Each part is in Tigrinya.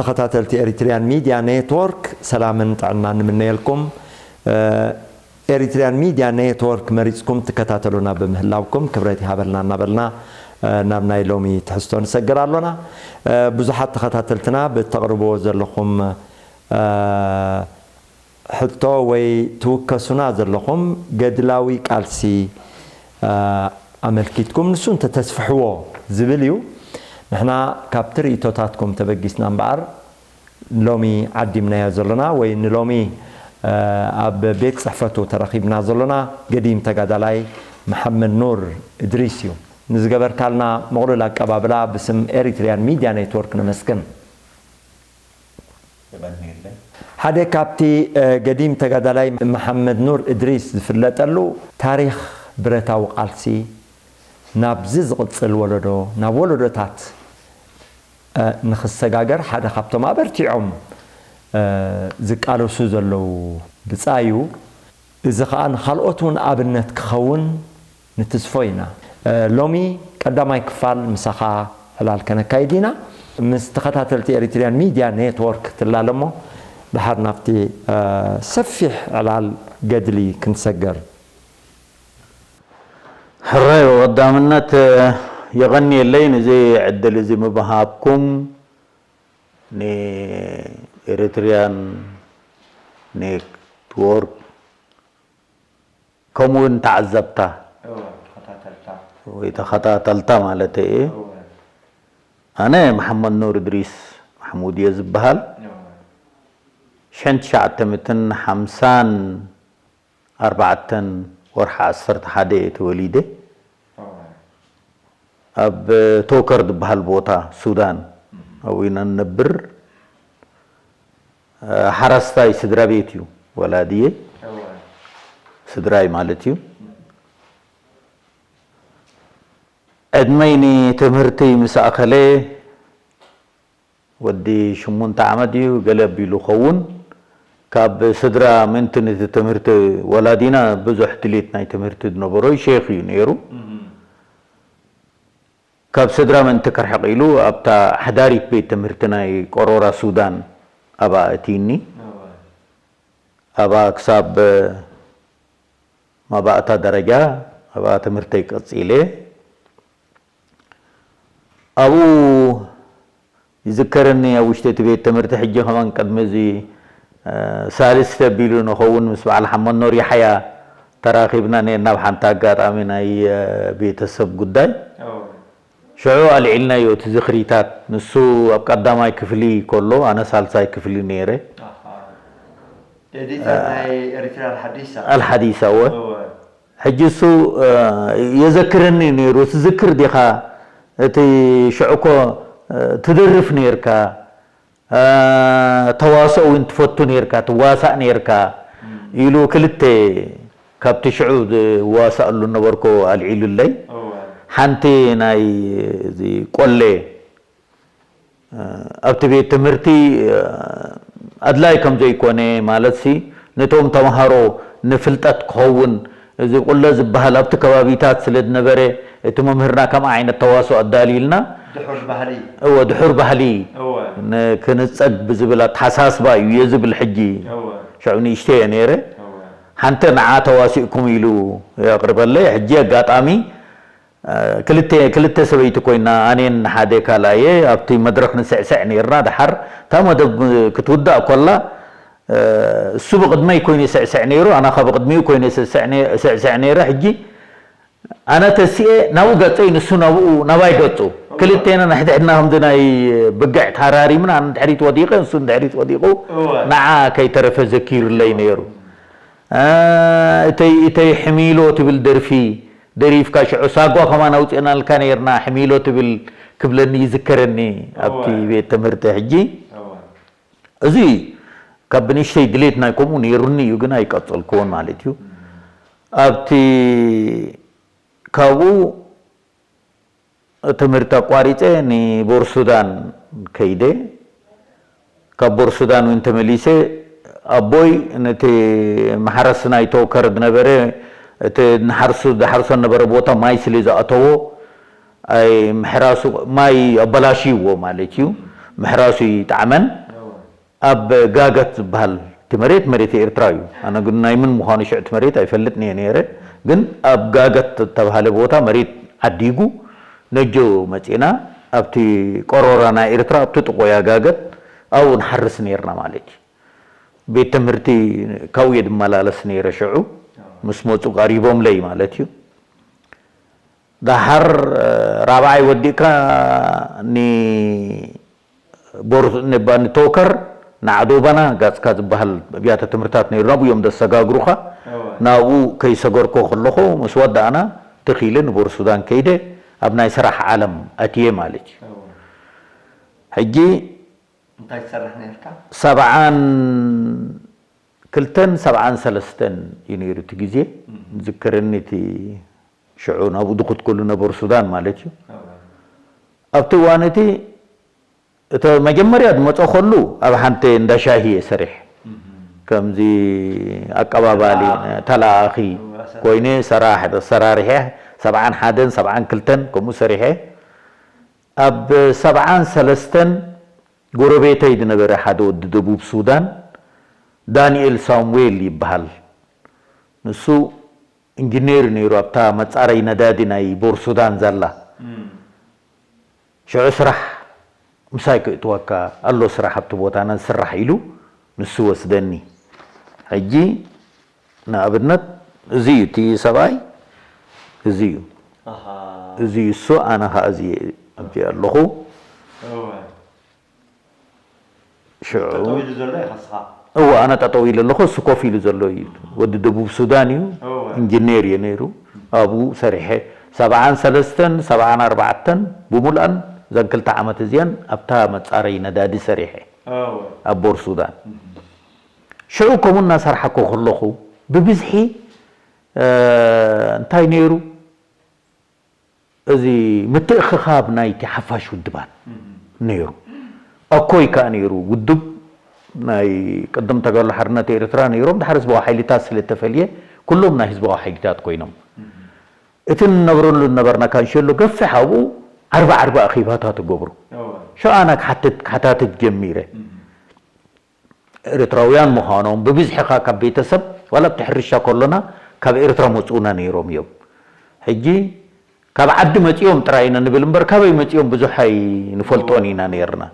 ተኸታተልቲ ኤሪትሪያን ሚድያ ኔትወርክ ሰላምን ጥዕናን ንምነየልኩም። ኤሪትሪያን ሚድያ ኔትወርክ መሪጽኩም ትከታተሉና ብምህላውኩም ክብረት ይሃበልና እናበልና ናብ ናይ ሎሚ ትሕዝቶ ንሰግር ኣሎና። ብዙሓት ተኸታተልትና ብተቕርብዎ ዘለኹም ሕቶ ወይ ትውከሱና ዘለኹም ገድላዊ ቃልሲ ኣመልኪትኩም ንሱ እንተተስፍሕዎ ዝብል እዩ። ንሕና ካብቲ ርእይቶታትኩም ተበጊስና እምበኣር ሎሚ ዓዲምናዮ ዘሎና ወይ ንሎሚ ኣብ ቤት ጽሕፈቱ ተረኺብና ዘሎና ገዲም ተጋዳላይ መሓመድ ኑር እድሪስ እዩ። ንዝገበርካልና ምቕሉል ኣቀባብላ ብስም ኤሪትሪያን ሚድያ ኔትወርክ ነመስግን። ሓደ ካብቲ ገዲም ተጋዳላይ መሓመድ ኑር እድሪስ ዝፍለጠሉ ታሪኽ ብረታዊ ቃልሲ ናብዚ ዝቕጽል ወለዶ ናብ ወለዶታት ንኽሰጋገር ሓደ ካብቶም ኣበርቲዖም ዝቃለሱ ዘለዉ ብጻዩ። እዚ ኸኣ ንኻልኦት እውን ኣብነት ክኸውን ንትስፎ ኢና። ሎሚ ቀዳማይ ክፋል ምሳኻ ዕላል ከነካይድ ኢና። ምስ ተኸታተልቲ ኤሪትሪያን ሚድያ ኔትወርክ ትላለ እሞ ድሓር ናብቲ ሰፊሕ ዕላል ገድሊ ክንሰገር። ሕራይ ብቐዳምነት የቐንየለይ ነዚ ዕድል እዚ ምብሃብኩም ንኤሪትሪያን ኔትወርክ ከምኡ እውን ተዓዘብታ እወ ተኸታተልታ ወይ ተኸታተልታ ማለት እየ። እወ ኣነ መሓመድ ኑር እድሪስ ማሕሙድ እየ ዝበሃል። እወ ሽሕን ትሽዓተ ሚእትን ሓምሳን ኣርባዕተን ወርሒ ዓሰርተ ሓደ እየ ተወሊደ። ኣብ ቶከር ዝበሃል ቦታ ሱዳን ኣብኡ ኢና ንነብር። ሓረስታይ ስድራ ቤት እዩ ወላድየ ስድራይ ማለት እዩ። ዕድመይ ንትምህርቲ ምስ ኣኸለ ወዲ ሽሙንተ ዓመት እዩ ገለ ኣቢሉ ኸውን ካብ ስድራ ምእንቲ ነቲ ትምህርቲ ወላዲና ብዙሕ ድሌት ናይ ትምህርቲ ዝነበሮ ሼኽ እዩ ነይሩ። ካብ ስድራ ምእንቲ ክርሕቕ ኢሉ ኣብታ ኣሕዳሪት ቤት ትምህርቲ ናይ ቆሮራ ሱዳን ኣብኣ እትይኒ ኣብኣ ክሳብ ማባእታ ደረጃ ኣብኣ ትምህርተይ ቀጺለ። ኣብኡ ይዝከረኒ ኣብ ውሽጢ እቲ ቤት ትምህርቲ ሕጂ ከማን ቅድሚ እዚ ሳልስቲ ኣቢሉ ንኸውን ምስ በዓል ሓመኖር ያሕያ ተራኺብና ነርና ኣብ ሓንቲ ኣጋጣሚ ናይ ቤተሰብ ጉዳይ ሽዑ ኣልዒልናዮ እቲ ዝኽሪታት ንሱ ኣብ ቀዳማይ ክፍሊ ከሎ ኣነ ሳልሳይ ክፍሊ ነይረ። ኣልሓዲሳ ወ ሕጂ እሱ የዘክረኒ ነይሩ። እቲ ዝክር ዲኻ እቲ ሽዑ እኮ ትደርፍ ነይርካ ተዋስኦ እውን ትፈቱ ነይርካ ትዋሳእ ነይርካ ኢሉ ክልተ ካብቲ ሽዑ ዝዋሳኣሉ ነበርኩ ኣልዒሉለይ። ሓንቲ ናይ እዚ ቆሌ ኣብቲ ቤት ትምህርቲ ኣድላይ ከም ዘይኮነ ማለት ሲ ነቶም ተምሃሮ ንፍልጠት ክኸውን እዚ ቁለ ዝበሃል ኣብቲ ከባቢታት ስለ ዝነበረ እቲ መምህርና ከምኣ ዓይነት ተዋስኦ ኣዳልዩልና ድሑር ባህሊ እወ ድሑር ባህሊ እወ ክንጸግ ብዝብል ኣተሓሳስባ እዩ እየ ዝብል ሕጂ እወ ሽዑ ንእሽተይ እየ ነይረ እወ ሓንቲ ንዓ ተዋሲእኩም ኢሉ የቕርበለይ ሕጂ ኣጋጣሚ ክልተ ክልተ ሰበይቲ ኮይና ኣኔን ሓደ ካልኣየ ኣብቲ መድረኽ ንስዕስዕ ነይርና። ድሓር እታ መደብ ክትውዳእ ኮላ እሱ ብቕድመይ ኮይኑ ይስዕስዕ ነይሩ፣ ኣነ ኸ ብቕድሚኡ ኮይነ ይስዕስዕ ነይረ። ሕጂ ኣነ ተሲኤ ናብኡ ገጸይ ንሱ ናብኡ ናባይ ገጹ ክልቴና ንሕድሕድና ከምዚ ናይ ብግዕ ተሃራሪምና ኣነ ንድሕሪት ወዲቐ ንሱ ንድሕሪት ወዲቑ ንዓ ከይተረፈ ዘኪሩለይ ነይሩ። እተይ እተይ ሕሚሎ ትብል ደርፊ ደሪፍካ ሽዑ ሳጓ ከማን ኣውፂእናልካ ነይርና ሕሚሎ ትብል ክብለኒ ይዝከረኒ ኣብቲ ቤት ትምህርቲ ሕጂ እዚ ካብ ብንእሽተይ ድሌት ናይ ከምኡ ነይሩኒ እዩ ግን ኣይቀፀልክዎን ማለት እዩ ኣብቲ ካብኡ ትምህርቲ ኣቋሪፀ ንቦርሱዳን ከይደ ካብ ቦርሱዳን እውን ተመሊሰ ኣቦይ ነቲ መሓረስ ናይ ቶከር ዝነበረ እቲ ንሓርሱ ዝሓርሶ ነበረ ቦታ ማይ ስለ ዝኣተዎ ኣይ ምሕራሱ ማይ ኣበላሽይዎ ማለት እዩ ምሕራሱ ይጥዓመን። ኣብ ጋገት ዝበሃል እቲ መሬት መሬት ኤርትራ እዩ። ኣነ ግን ናይ ምን ምዃኑ ሽዑ እቲ መሬት ኣይፈልጥን እየ ነይረ። ግን ኣብ ጋገት ዝተባህለ ቦታ መሬት ዓዲጉ ነጆ መጺና ኣብቲ ቆሮራ ናይ ኤርትራ ኣብቲ ጥቆያ ጋገት ኣብኡ ንሓርስ ነይርና ማለት እዩ። ቤት ትምህርቲ ካብኡ እየ ድመላለስ ነይረ ሽዑ። ምስ መጹ ቀሪቦምለይ ማለት እዩ። ደሓር ራብዓይ ወዲእካ ኒ ቦር ንባ ንቶከር ንዓዶባና ጋጽካ ዝበሃል ኣብያተ ትምህርታት ነይሩ ናብኡ እዮም ደሰጋግሩኻ። ናብኡ ከይሰገርኮ ከለኹ ምስ ወዳእና ትኺለ ንቦር ሱዳን ከይደ ኣብ ናይ ስራሕ ዓለም ኣትየ ማለት እዩ። ሕጂ እንታይ ትሰርሕ ነርካ? ሰብዓን ክልተን ሰብዓን ሰለስተን እዩ ነይሩ እቲ ግዜ። ዝክርኒ እቲ ሽዑ ናብኡ ድኹት ከሉ ነበሩ ሱዳን ማለት እዩ። ኣብቲ እዋን እቲ እቲ መጀመርያ ዝመፀ ከሉ ኣብ ሓንቲ እንዳ ሻሂ እየ ሰሪሕ። ከምዚ ኣቀባባሊ ተለኣኺ ኮይነ ሰራሕ ሰራሪሐ ሰብዓን ሓደን ሰብዓን ክልተን ከምኡ ሰሪሐ። ኣብ ሰብዓን ሰለስተን ጎረቤተይ ዝነበረ ሓደ ወዲ ደቡብ ሱዳን ዳንኤል ሳሙኤል ይበሃል። ንሱ ኢንጂነር ነይሩ ኣብታ መጻረይ ነዳዲ ናይ ቦር ሱዳን ዘላ። ሽዑ ስራሕ ምሳይ ክእትወካ ኣሎ ስራሕ ኣብቲ ቦታና ዝስራሕ ኢሉ ንሱ ወስደኒ። ሕጂ ንኣብነት እዚ እዩ እቲ ሰብኣይ፣ እዚ እዩ። ኣሃ። እዚ እዩ እሱ፣ ኣነ ኸዓ እዚ እየ ኣብዚ ኣለኹ። እወ። ሽዑ ጠጠው ኢሉ ዘሎ ኢኻ ንስኻ? እወ፣ ኣነ ጠጠው ኢሉ ኣለኹ፣ እሱ ኮፍ ኢሉ ዘሎ እዩ። ወዲ ደቡብ ሱዳን እዩ፣ እወ። ኢንጂነር እየ ነይሩ። ኣብኡ ሰሪሐ። ሰብዓን ሰለስተን፣ ሰብዓን ኣርባዕተን ብምሉኣን እዘን ክልተ ዓመት እዚኣን ኣብታ መጻረይ ነዳዲ ሰሪሐ። እወ። ኣብ ቦር ሱዳን። ሽዑ ከምኡ እናሰርሓ እኮ ከለኹ ብብዝሒ፣ እ፣ እንታይ ነይሩ? እዚ ምትእኽኻብ ናይቲ ሓፋሽ ውድባት ነይሩ። ኣኮይ ከኣ ነይሩ፣ ውድብ ናይ ቅድም ተጋድሎ ሓርነት ኤርትራ ነይሮም፣ ድሓር ህዝባዊ ሓይልታት ስለ እተፈልየ፣ ኩሎም ናይ ህዝባዊ ሓይልታት ኮይኖም። እቲ ንነብረሉ ዝነበርና ካንሸሎ ገፊሕ ኣብኡ ዓርቢ ዓርቢ ኣኼባታት እገብሩ። እወ። ሽዑ ኣነ ክሓትት፣ ክሓታትት ጀሚረ። ኤርትራውያን ምዃኖም፣ ብብዝሒ ኸኣ ካብ ቤተሰብ፣ ዋላ ኣብቲ ሕርሻ ከሎና ካብ ኤርትራ መጽኡና ነይሮም እዮም። ሕጂ ካብ ዓዲ መጺኦም ጥራይ ኢና ንብል እምበር፣ ካበይ መጺኦም ብዙሕ ኣይንፈልጦን ኢና ነይርና።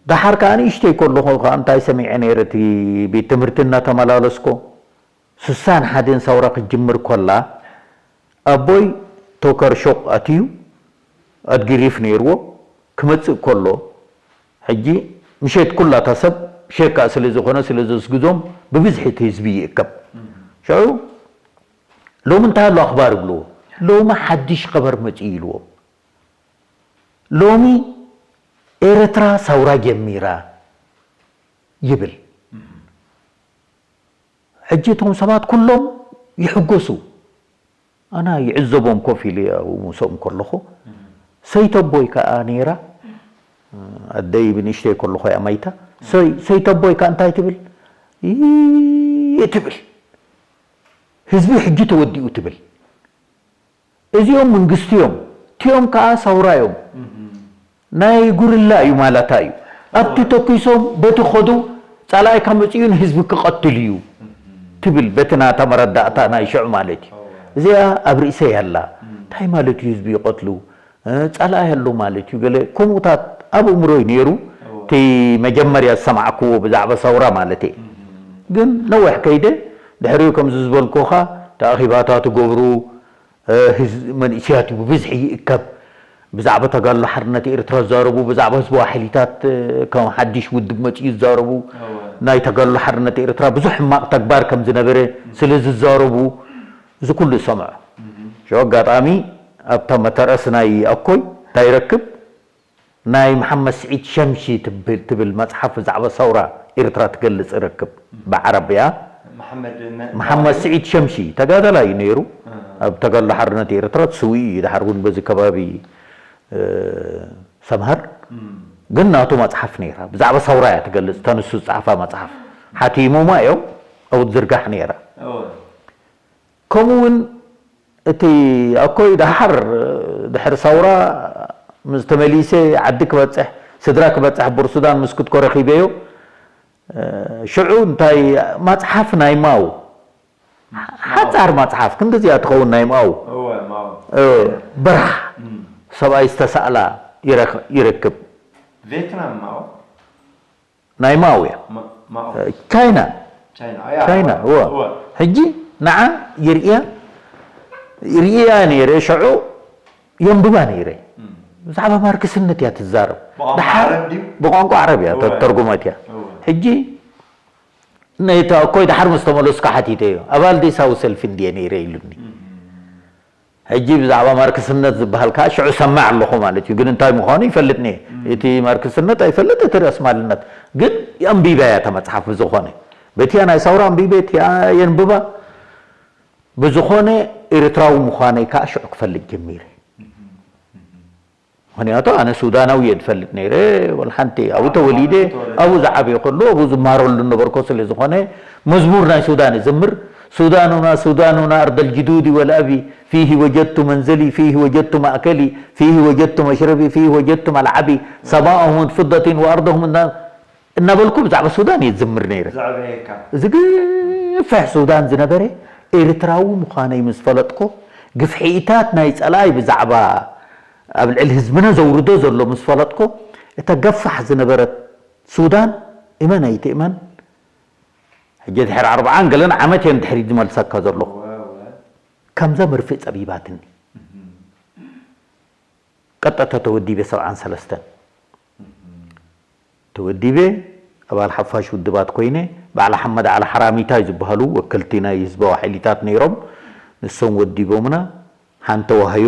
ደሓር ከኣ ንእሽተይ ከለኹ ኸኣ እንታይ ሰሚዐ ነይረ፣ እቲ ቤት ትምህርቲ እናተመላለስኮ፣ ስሳን ሓደን ሳውራ ክትጅምር ከላ፣ ኣቦይ ቶከር ሾቕ ኣትዩ፣ ኣድጊ ሪፍ ነይርዎ፣ ክመጽእ ከሎ፣ ሕጂ ምሸት ኩላ እታ ሰብ ሸቃ ስለ ዝኾነ፣ ስለ ዘስግዞም፣ ብብዝሒ እቲ ህዝቢ ይእከብ። ሽዑ፣ ሎሚ እንታይ ኣሎ ኣኽባር ይብልዎ። ሎሚ ሓድሽ ኸበር መጺኡ ኢልዎም። ሎሚ ኤርትራ ሳውራ ጀሚራ ይብል። ሕጂ እቶም ሰባት ኩሎም ይሕጎሱ። ኣና ይዕዘቦም ኮፍ ኢለ ኣብኡ ምስኦም ከለኹ፣ ሰይተቦይ ከኣ ነይራ፣ ኣደይ ብንእሽተይ ከለኹ እያ ማይታ። ሰይ-፣ ሰይተቦይ ከኣ እንታይ ትብል? ይይ ትብል። ህዝቢ ሕጂ ተወዲኡ ትብል። እዚኦም መንግስቲ እዮም፣ እቲኦም ከኣ ሳውራ እዮም። ናይ ጉርላ እዩ ማለታ እዩ። ኣብቲ ተኲሶም በቲ ኸዱ ጸላኢካ መጺኡ ንህዝቢ ክቐትል እዩ ትብል፣ በቲ ናታ መረዳእታ ናይ ሽዑ ማለት እዩ። እዚኣ ኣብ ርእሰይ ኣላ። እንታይ ማለት እዩ ህዝቢ ይቐትሉ? እ፣ ጸላኢ ኣሎ ማለት እዩ። ገለ ከምኡታት ኣብ እምሮይ ነይሩ። እቲ መጀመርያ ዝሰማዕክዎ ብዛዕባ ሳውራ ማለት እየ። ግን ነዊሕ ከይደ፣ ድሕሪኡ ከምዚ ዝበልኩኻ፣ እቲ ኣኼባታት ይገብሩ፣ እ፣ ህዝ-፣ መንእሰያት ብብዝሒ ይእከብ። ብዛዕባ ተጋድሎ ሓርነት ኤርትራ ዝዛረቡ፣ ብዛዕባ ህዝባዊ ሓይሊታት፣ እ፣ ከም ሓድሽ ውድብ መጺኡ ዝዛረቡ፣ እወ። ናይ ተጋድሎ ሓርነት ኤርትራ ብዙሕ ሕማቕ ተግባር ከም ዝነበረ ስለ ዝዛረቡ፣ እዚ ኩሉ እሰምዖ። ሽዑ ኣጋጣሚ ኣብታ መተርኣስ ናይ ኣኮይ እንታይ ይረክብ? ናይ መሓመድ ስዒድ ሸምሺ ትብል፣ ትብል መጽሓፍ ብዛዕባ ሰውራ ኤርትራ ትገልጽ እረክብ፣ ብዓረብያ። መሓመድ መ-፣ መሓመድ ስዒድ ሸምሺ ተጋዳላይ እዩ ነይሩ። እ። ኣብ ተጋድሎ ሓርነት ኤርትራ ስዉእ እዩ። ድሓር እውን በዚ ከባቢ፣ እ፣ ሰምሃር። እም። ግን ናቱ መጽሓፍ ነይራ። ብዛዕባ ሰውራ እያ ትገልጽ፣ እታ ንሱ ዝጸሓፋ መጽሓፍ። ሓቲሞማ እዮም፣ ኣብኡ ትዝርጋሕ ነይራ። እወ። ከምኡ እውን እቲ ኣኮይ ደሓር ድሕሪ ሰውራ ምስ ተመሊሰ ዓዲ ክበጽሕ ስድራ ክበጽሕ ቡር ሱዳን ምስ ክትኮ ረኺበዮ። ሽዑ እንታይ መጽሓፍ ናይ ማው ሓጻር መጽሓፍ ክንድዚኣ ትኸውን ናይ ማው እወ ማኦ በረኻ እም። ሰብኣይ ዝተሳእላ ይረክ- ይረክብ። ቬትናም ማኦ ናይ ማው እያ። ማ- ማኦ ቻይና ቻይና ያ ቻይና እወ እወ ሕጂ ንዓ ይርእያ ይርእያ ነይረ። ሽዑ የንብባ ነይረ። ብዛዕባ ማርክስነት እያ ትዛረብ። ብቋንቋ ድሓር ዓረብ ድዩ? ብቋንቋ ዓረብ እያ እወ። ተተርጉመት እያ። እወ ሕጂ ነታ እኮይ ድሓር ምስ ተመለስኩ ሓቲተዮ፣ ኣባል ዴሳዊ ሰልፊ እንድየ ነይረ ኢሉኒ። እም። ሕጂ ብዛዕባ ማርክስነት ዝበሃል ከዓ ሽዑ ሰማዕ ኣለኹ ማለት እዩ። ግን እንታይ ምዃኑ ይፈልጥኒ። እቲ ማርክስነት ኣይፈልጥ፣ እቲ ርእስማልነት ግን ኣንቢበያ እታ መጽሓፍ። ብዝኾነ በቲያ ናይ ሳውራ ኣንቢበ እቲያ የንብባ። ብዝኾነ ኤርትራዊ ምዃነይ ከዓ ሽዑ ክፈልጥ ጀሚረ። ምኽንያቱ ኣነ ሱዳናዊ እየ ዝፈልጥ ነይረ። ወላ ሓንቲ ኣብኡ ተወሊደ ኣብኡ ዝዓበየ ከሎ ኣብኡ ዝማረሉ ነበርኮ። ስለ ዝኾነ መዝሙር ናይ ሱዳን ይዝምር። ሱዳኑና ሱዳኑና ኣርደል ጅዱዲ ወልኣቢ ፊሂ ወጀድቱ መንዘሊ ፊሂ ወጀድቱ ማእከሊ ፊሂ ወጀድቱ መሽረቢ ፊሂ ወጀድቱ መልዓቢ ሰማኡሁም ምን ፍደቲን ወኣርደሁም እና- እናበልኩ ብዛዕባ ሱዳን እየ ዝዝምር ነይረ። ዘዕበየካ እዚ ግፍሕ ሱዳን ዝነበረ ኤርትራዊ ምዃነይ ምስ ፈለጥኮ ግፍሒታት ናይ ጸላኢ ብዛዕባ ኣብ ልዕሊ ህዝብና ዘውርዶ ዘሎ ምስ ፈለጥኮ እታ ገፋሕ ዝነበረት ሱዳን እመን ኣይትእመን ሕጂ ድሕሪ ኣርብዓን ገለን ዓመት እየ ንድሕሪት ዝመልሰካ ዘለኹ። ከምዛ መርፍእ ጸቢባትኒ። ቀጠታ ተወዲበ ሰብዓን ሰለስተን ተወዲበ ኣባል ሓፋሽ ውድባት ኮይነ በዓል ሓመድ ዓሊ ሓራሚታይ ዝበሃሉ ወከልቲ ናይ ህዝባዊ ሓይሊታት ነይሮም። ንሶም ወዲቦምና ሓንቲ ዋህዮ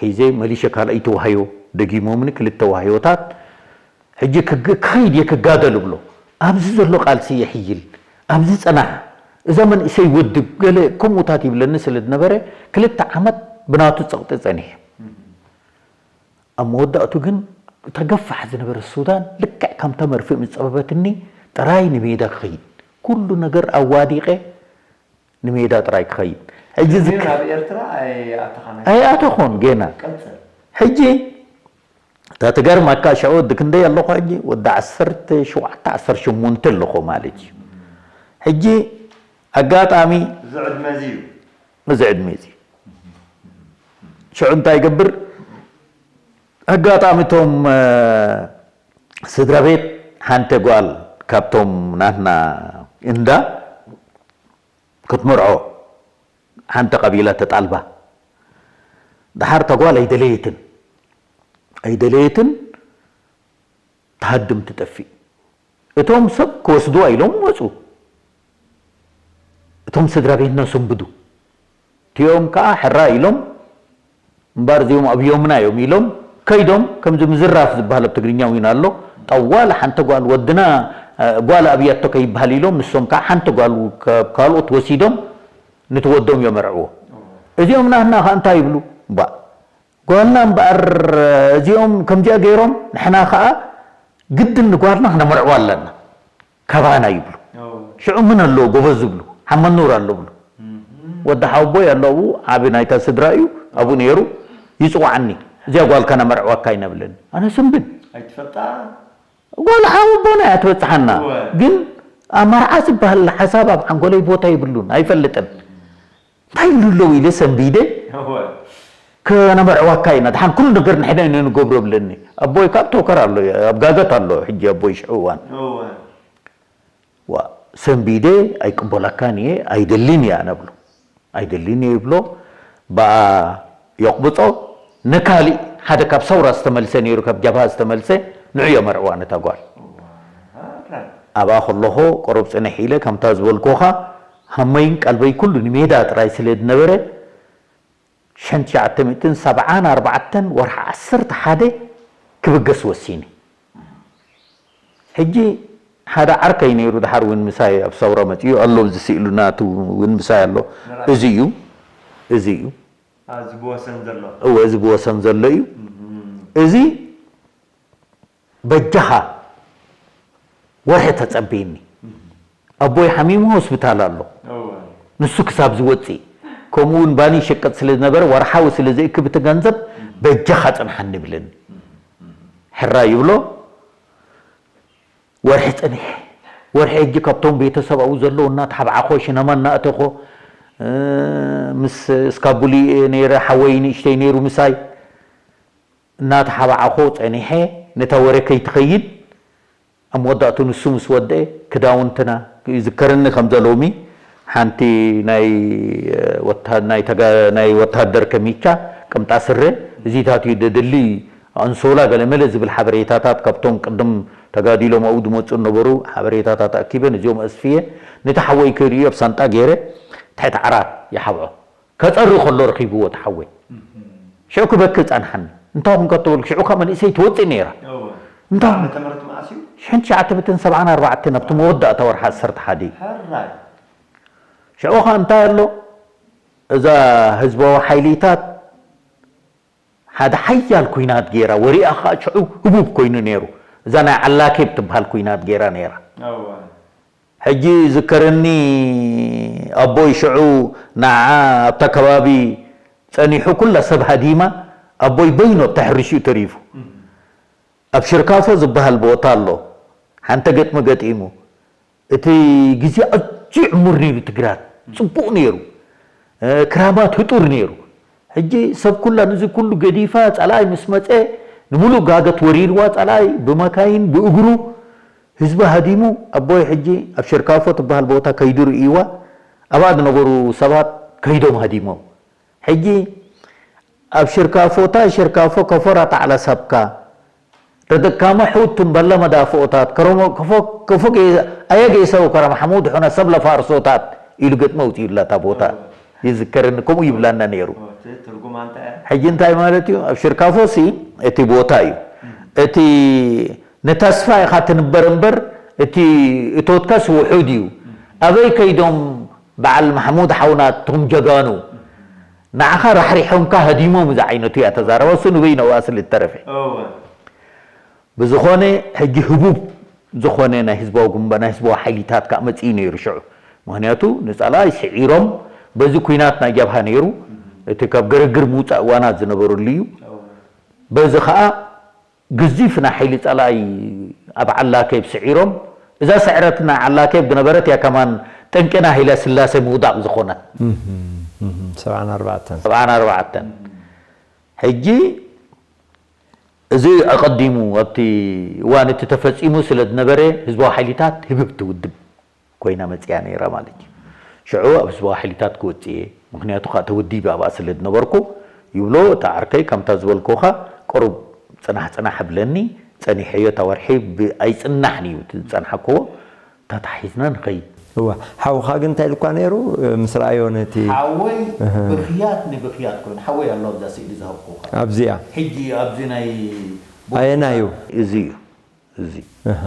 ሒዘ መሊሸ ካልኣይቲ ዋህዮ ደጊሞምኒ ክልተ ዋህዮታት ሕጂ ክግ- ክኸይድ እየ ክጋደል እብሎ። ኣብዚ ዘሎ ቃልሲ የሕይል፣ ኣብዚ ጽናሕ፣ እዛ መንእሰይ ወድብ ገለ ከምኡታት ይብለኒ ስለ ዝነበረ ክልተ ዓመት ብናቱ ጸቕጢ ጸኒሐ። ኣብ መወዳእቱ ግን እታ ገፋሕ ዝነበረት ሱዳን ልክዕ ከምታ መርፍእ ምስ ጸበበትኒ ጥራይ ንሜዳ ክኸይድ ኩሉ ነገር ኣዋዲቐ ንሜዳ ጥራይ ክኸይድ። ሕጂ ግን ዝክ- ናብ ኤርትራ ኣይኣተኻን ኣይኣተኹን ገና ቀጽል ሕጂ እታ ትገርመካ ሽዑ ወዲ ክንደይ ኣለኹ ሕጂ ወዲ ዓሰርተ ሸውዓተ ዓሰርተ ሸሞንተ ኣለኹ ማለት እዩ። ሕጂ ኣጋጣሚ እዚ ዕድመ እዚ እዩ እዚ ዕድመ እዚ ሽዑ እንታይ ይገብር ኣጋጣሚ እቶም ስድራ ቤት ሓንቲ ጓል ካብቶም ናትና እንዳ ክትምርዖ ሓንቲ ቀቢላ ተጣልባ። ደሓር እታ ጓል ኣይደለየትን ኣይደለየትን ትሃድም ትጠፍእ። እቶም ሰብ ክወስድዋ ኢሎም መፁ። እቶም ስድራ ቤትና ሰንብዱ። እቲኦም ከዓ ሕራ ኢሎም እምባር እዚኦም ኣብዮምና እዮም ኢሎም ከይዶም ከምዚ ምዝራፍ ዝበሃል ኣብ ትግርኛ እውን ኣሎ። ጠዋለ ሓንቲ ጓል ወድና ጓል ኣብያቶ ከይበሃል ኢሎም ንሶም ከዓ ሓንቲ ጓል ካብ ካልኦት ወሲዶም ንትወዶም የመርዕዎ። እዚኦም ናህና ከዓ እንታይ ይብሉ? እባ ጓልና እምበኣር እዚኦም ከምዚኣ ገይሮም ንሕና ከዓ ግድን ንጓልና ክነመርዕዋ ኣለና ካባና ይብሉ። ሽዑ ምን ኣለዎ ጎበዝ ዝብሉ ሓመድ ኑር ኣሎ ብሉ። ወዲ ሓወቦይ ኣሎ ኣብኡ ዓቢ ናይታ ስድራ እዩ ኣብኡ ነይሩ ይፅዋዓኒ እዚኣ ጓልካ ነመርዕወካ ይነብለኒ ኣነ ስንብድ ኣይትፈልጣ ጓል ሓወቦና እያ ትበፅሓና እወ። ግን ኣብ መርዓ ዝበሃል ሓሳብ ኣብ ሓንጎለይ ቦታ ይብሉን ኣይፈልጥን እንታይ ይብሉ ኣለዉ ኢለ ሰንቢደ እወ ከነመርዕወካ ኢና ድሓን ኩሉ ነገር ንሕና ኢና ንገብሮ ብለኒ ኣቦይ ካብ ቶከር ኣሎ ኣብ ጋገት ኣሎ ሕጂ ኣቦይ ሽዑ እዋን እወ ዋ ሰንቢደ ኣይቅበለካን እየ ኣይደልን እየ ኣነ ብሎ ኣይደልን እየ ይብሎ ብኣ የቕብጾ ንካሊእ ሓደ ካብ ሰውራ ዝተመልሰ ነይሩ ካብ ጀብሃ ዝተመልሰ ንዑ የመርዕዋ ነታ ጓል ኣብኣ ከለኹ ቅሩብ ፅንሕ ኢለ ከምታ ዝበልኩኻ ሃመይን ቀልበይ ኩሉ ንሜዳ ጥራይ ስለ ዝነበረ ሽሕን ትሽዓተ ሚእትን ሰብዓን ኣርባዕተን ወርሒ ዓሰርተ ሓደ ክብገስ ወሲኒ። ሕጂ ሓደ ዓርከይ ነይሩ ድሓር እውን ምሳይ ኣብ ሰውራ መፂኡ ኣሎ እዚ ስእሉ ናቱ እውን ምሳይ ኣሎ እዚ እዩ እዚ እዩ እዚ ብወሰን ዘሎ እወ እዚ ብወሰን ዘሎ እዩ እዚ በጃኻ ወርሒ ተጸበየኒ ኣቦይ ሓሚሙ ሆስፒታል ኣሎ ንሱ ክሳብ ዝወፅእ ከምኡ እውን ባኒ ይሸቀጥ ስለ ዝነበረ ወርሓዊ ስለ ዘእክብ እቲ ገንዘብ በጃኻ ፅንሓኒ ይብለኒ ሕራ ይብሎ ወርሒ ጸኒሐ። ወርሒ ሕጂ ካብቶም ቤተሰብ ኣብኡ ዘለዉ እናተሓብዓኾ፣ ሽነማ እናእተኾ፣ እ፣ ምስ እስካቡሊ ነይረ፣ ሓወይ ንእሽተይ ነይሩ ምሳይ። እናተሓባዓኾ ጸኒሐ፣ ነታ ወረ ከይትኸይድ። ኣብ መወዳእቱ ንሱ ምስ ወደአ፣ ክዳውንትና ይዝከረኒ ከም ዘሎሚ፣ ሓንቲ ናይ፣ እ፣ ወታ-፣ ናይ ተጋ-፣ ናይ ወታደር ከሚቻ፣ ቅምጣ ስረ፣ እዚታት እዩ ደድሊ፣ ኣንሶላ ገለ መለ ዝብል ሓበሬታታት ካብቶም ቅድም ተጋዲሎም ኣብኡ ዝመጹ ዝነበሩ ሓበሬታታት ኣኪበ፣ ነዚኦም ኣስፍየ፣ ነቲ ሓወይ ከርእዮ ኣብ ሳንጣ ገይረ፣ ትሕቲ ዓራት ይሓብዖ። ከጸሪ ከሎ ረኺብዎ እቲ ሓወይ። ሽዑ ክበኪ ጸንሓኒ። እንታይ ኹንካ ተበልኩ፣ ሽዑ ከኣ መንእሰይ ትወጽእ ነይራ። እወ። እንታይ ኹን-፣ ዓመተ ምህረት መዓስ እዩ? ሽሕን ትሽዓተ ሚእትን ሰብዓን ኣርባዕተን ኣብቲ መወዳእታ ወርሒ ዓሰርተ ሓደ እዩ። ሕራይ። ሽዑ ኸኣ እንታይ ኣሎ? እዛ ህዝባዊ ሓይሊታት ሓደ ሓያል ኲናት ገይራ፣ ወሪኣ ኸኣ ሽዑ ህቡብ ኮይኑ ነይሩ። እዛ ናይ ዓላኬብ ትበሃል ኲናት ገይራ ነይራ። እወ። ሕጂ ዝከረኒ ኣቦይ ሽዑ ንዓ ኣብታ ከባቢ ጸኒሑ ኩላ ሰብ ሃዲማ፣ ኣቦይ በይኑ ኣብታ ሕርሽኡ ተሪፉ። ኣብ ሽርካፎ ዝበሃል ቦታ ኣሎ። ሓንተ ገጥሚ ገጢሙ። እቲ ግዜ ኣዝዩ ዕሙር ነይሩ፣ እቲ ግራት ጽቡቕ ነይሩ። እ፣ ክራማት ህጡር ነይሩ። ሕጂ ሰብ ኩላ ነዚ ኩሉ ገዲፋ፣ ጸላኢ ምስ መጸ፣ ንምሉእ ጋገት ወሪርዋ፣ ጸላኢ ብመካይን፣ ብእግሩ፣ ህዝቢ ሃዲሙ። ኣቦይ ሕጂ ኣብ ሽርካፎ ትበሃል ቦታ ከይዱ ርእይዋ፣ ኣብኣ ዝነበሩ ሰባት ከይዶም ሃዲሞም። ሕጂ ኣብ ሽርካፎ፣ ታይ ሽርካፎ፣ ከፎራ ታዕላ ሰብካ፣ ረደካማ ሑቱም በለ መዳፍኦታት፣ ከረሞ-፣ ከፎ-፣ ከፎ ጌ-፣ ኣየ ጌሰው ከረም ሓሙድ ሑነ ሰብ ለፋርሶታት ኢሉ ገጥመ ኣውጺኡላ እታ ቦታ። ይዝከረኒ፣ ከምኡ ይብላና ነይሩ። ኦ፣ እቲ ትርጉማ እንታይ እያ? ሕጂ እንታይ ማለት እዩ? ኣብ ሽርካፎሲ እቲ ቦታ እዩ። እቲ ንተስፋ ኢኻ ትንበር እምበር፣ እቲ እቶትካስ ውሑድ እዩ። ኣበይ ከይዶም በዓል ማሕሙድ ሓውና፣ እቶም ጀጋኑ ንዓኻ ራሕሪሖምካ ሃዲሞም፣ እዚ ዓይነቱ እያ ተዛረባ። እሱ ንበይኑ ኣብኣ ስለ ዝተረፈ። እወ። ብዝኾነ፣ ሕጂ ህቡብ ዝኾነ ናይ ህዝባዊ ግንባ-፣ ናይ ህዝባዊ ሓይሊታት ከኣ መጺኡ ነይሩ ሽዑ። ምኽንያቱ፣ ንጸላኢ ስዒሮም፣ በዚ ኲናት ናይ ጀብሃ ነይሩ፣ እቲ ካብ ገረግር ምውጻእ እዋናት ዝነበረሉ እዩ። እወ። በዚ ኸኣ፣ ግዙፍ ናይ ሓይሊ ጸላኢ ኣብ ዓላኬብ ስዒሮም፣ እዛ ስዕረት ናይ ዓላኬብ ዝነበረት እያ ከማን ጠንቂ ናይ ሃይለ ስላሴ ምውዳቕ ዝኾነት። እህም፣ እህም፣ ሰብዓን ኣርባዕተን። ሰብዓን ኣርባዕተን። ሕጂ እዚ ኣቐዲሙ ኣብቲ እዋን እቲ ተፈጺሙ ስለ ዝነበረ፣ ህዝባዊ ሓይሊታት ህብብቲ ውድብ ኮይና መጺኣ ነይራ ማለት እዩ። ሽዑ ኣብ ህዝባዊ ሓይሊታት ክወጽእ እየ፣ ምኽንያቱ ከኣ ተወዲበ ኣብኣ ስለ ዝነበርኩ ይብሎ። እቲ ዓርከይ ከምታ ዝበልኩኻ ቅሩብ ጽናሕ ጽናሕ እብለኒ፣ ጸኒሐዮ። እታ ወርሒ ብ-፣ ኣይጽናሕን እዩ እቲ ዝጸንሓክዎ፣ ተታሒዝና ንኸይድ። እዋ፣ ሓውኻ ግን እንታይ ኢልኳ ነይሩ ምስ ረኣዮ ነቲ ሓወይ እህ። ብኽያት ንብኽያት ኮይኑ፣ ሓወይ ኣሎ ኣብዛ ስእሊ ዝሃብኩኻ። ኣብዚኣ? ሕጂ ኣብዚ ናይ ኣየናዩ? እዚ እዩ። እዚ። ኣሃ።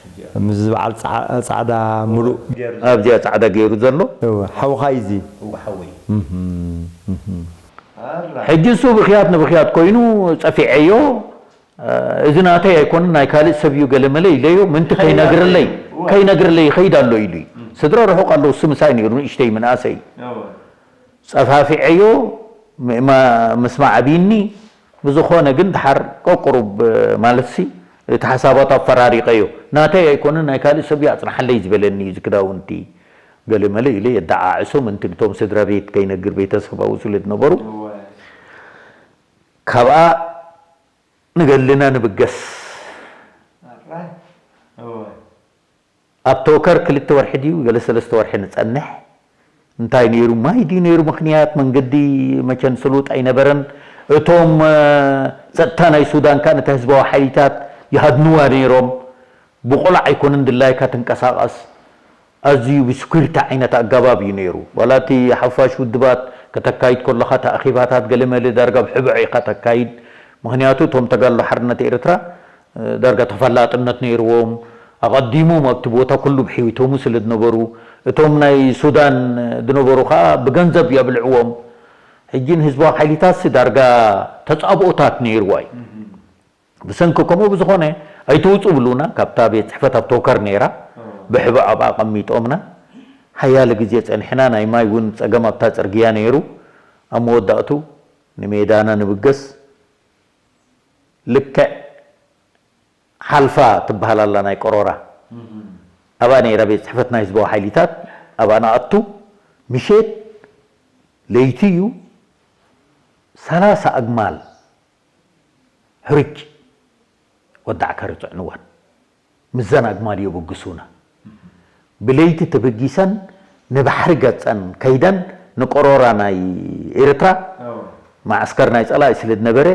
እዚኣ። ምስዚ በዓል ጻ-፣ ጻዕዳ ሙሉእ ገይሩ። ኣብዚኣ ጻዕዳ ገይሩ ዘሎ። እወ፣ ሓውኻ እዩ እዚ? እወ፣ ሓወይ። እህም፣ እህም። ኣራ። ሕጂ እሱ ብኽያት ንብኽያት ኮይኑ ጸፊዐዮ፣ እ፣ እዚ ናተይ ኣይኮነን፣ ናይ ካልእ ሰብ እዩ ገለ መለ ኢለዮ፣ ምንቲ ከይነግረለይ፣ እወ። ከይነግረለይ ይኸይድ ኣሎ ኢሉ እዩ። እም። ስድራ ርሑቕ ኣለዉ፣ እሱ ምሳይ ነይሩ፣ ንእሽተይ ምንኣሰይ። እወ። ጸፋፊዐዮ፣ ም-፣ ማ-፣ ምስማዕ ኣቢኒ፣ ብዝኾነ ግን ድሓር ቀቁሩብ፣ ማለትሲ፣ እቲ ሓሳባት ኣፈራሪቐዮ። ናተይ ኣይኮነን፣ ናይ ካልእ ሰብ እዩ ኣጽንሓለይ ዝበለኒ እዩ፣ እዚ ክዳውንቲ ገለ መለ ኢለ የደዓዕሶ፣ ምንቲ ንቶም ስድራ ቤት ከይነግር፣ ቤተሰብ ኣብኡ ስለ ዝነበሩ። እወ። ካብኣ ንገድልና ንብገስ። ኣራይ። እወ። ኣብ ቶከር ክልተ ወርሒ ድዩ ገለ ሰለስተ ወርሒ ንጸንሕ። እንታይ ነይሩ? ማይ ድዩ ነይሩ ምኽንያት? መንገዲ መቸን ስሉጥ ኣይነበረን። እቶም፣ እ፣ ጸጥታ ናይ ሱዳን ከኣ ነታ ህዝባዊ ሓይሊታት ይሃድንዋ ነይሮም። ብቆላዕ ኣይኮነን ድላይካ ትንቀሳቐስ። ኣዝዩ ብስኩርታ ዓይነት ኣገባብ እዩ ነይሩ። ዋላ እቲ ሓፋሽ ውድባት ከተካይድ ከለኻ፣ እቲ ኣኼባታት ገለ መለ ዳርጋ ብሕቡዕ ኢኻ ተካይድ። ምኽንያቱ እቶም ተጋድሎ ሓርነት ኤርትራ ዳርጋ ተፈላጥነት ነይርዎም፣ ኣቐዲሞም ኣብቲ ቦታ ኩሉ ብሕይውቶሙ ስለ ዝነበሩ፣ እቶም ናይ ሱዳን ዝነበሩ ኸኣ ብገንዘብ የብልዕዎም። ሕጂ ንህዝባዊ ሓይሊታትሲ ዳርጋ ተጻብኦታት ነይርዋ እዩ። እህ። ብሰንኪ ከምኡ ብዝኾነ ኣይትውጹ ብሉና፣ ካብታ ቤት ጽሕፈት ኣብ ቶከር ነይራ፣ እዎ። ብሕቡዕ ኣብኣ ኣቐሚጦምና። ሓያለ ግዜ ጸኒሕና፣ ናይ ማይ እውን ጸገም ኣብታ ጽርግያ ነይሩ። ኣብ መወዳእቱ ንሜዳና ንብገስ። ልክዕ ሓልፋ ትበሃል ኣላ ናይ ቀሮራ። ኣብኣ ነይራ ቤት ጽሕፈት ናይ ህዝባዊ ሓይሊታት። ኣብኣ ንኣቱ፣ ምሸት ለይቲ እዩ። ሰላሳ ኣግማል ሕሩጭ ወዳዕካ ርፅዕንወን። ምስዘን ኣግማል የበግሱና። ብለይቲ ተበጊሰን ንባሕሪ ገፀን ከይደን፣ ንቆሮራ ናይ ኤርትራ፣ ማዕስከር ናይ ፀላኢ ስለ ዝነበረ፣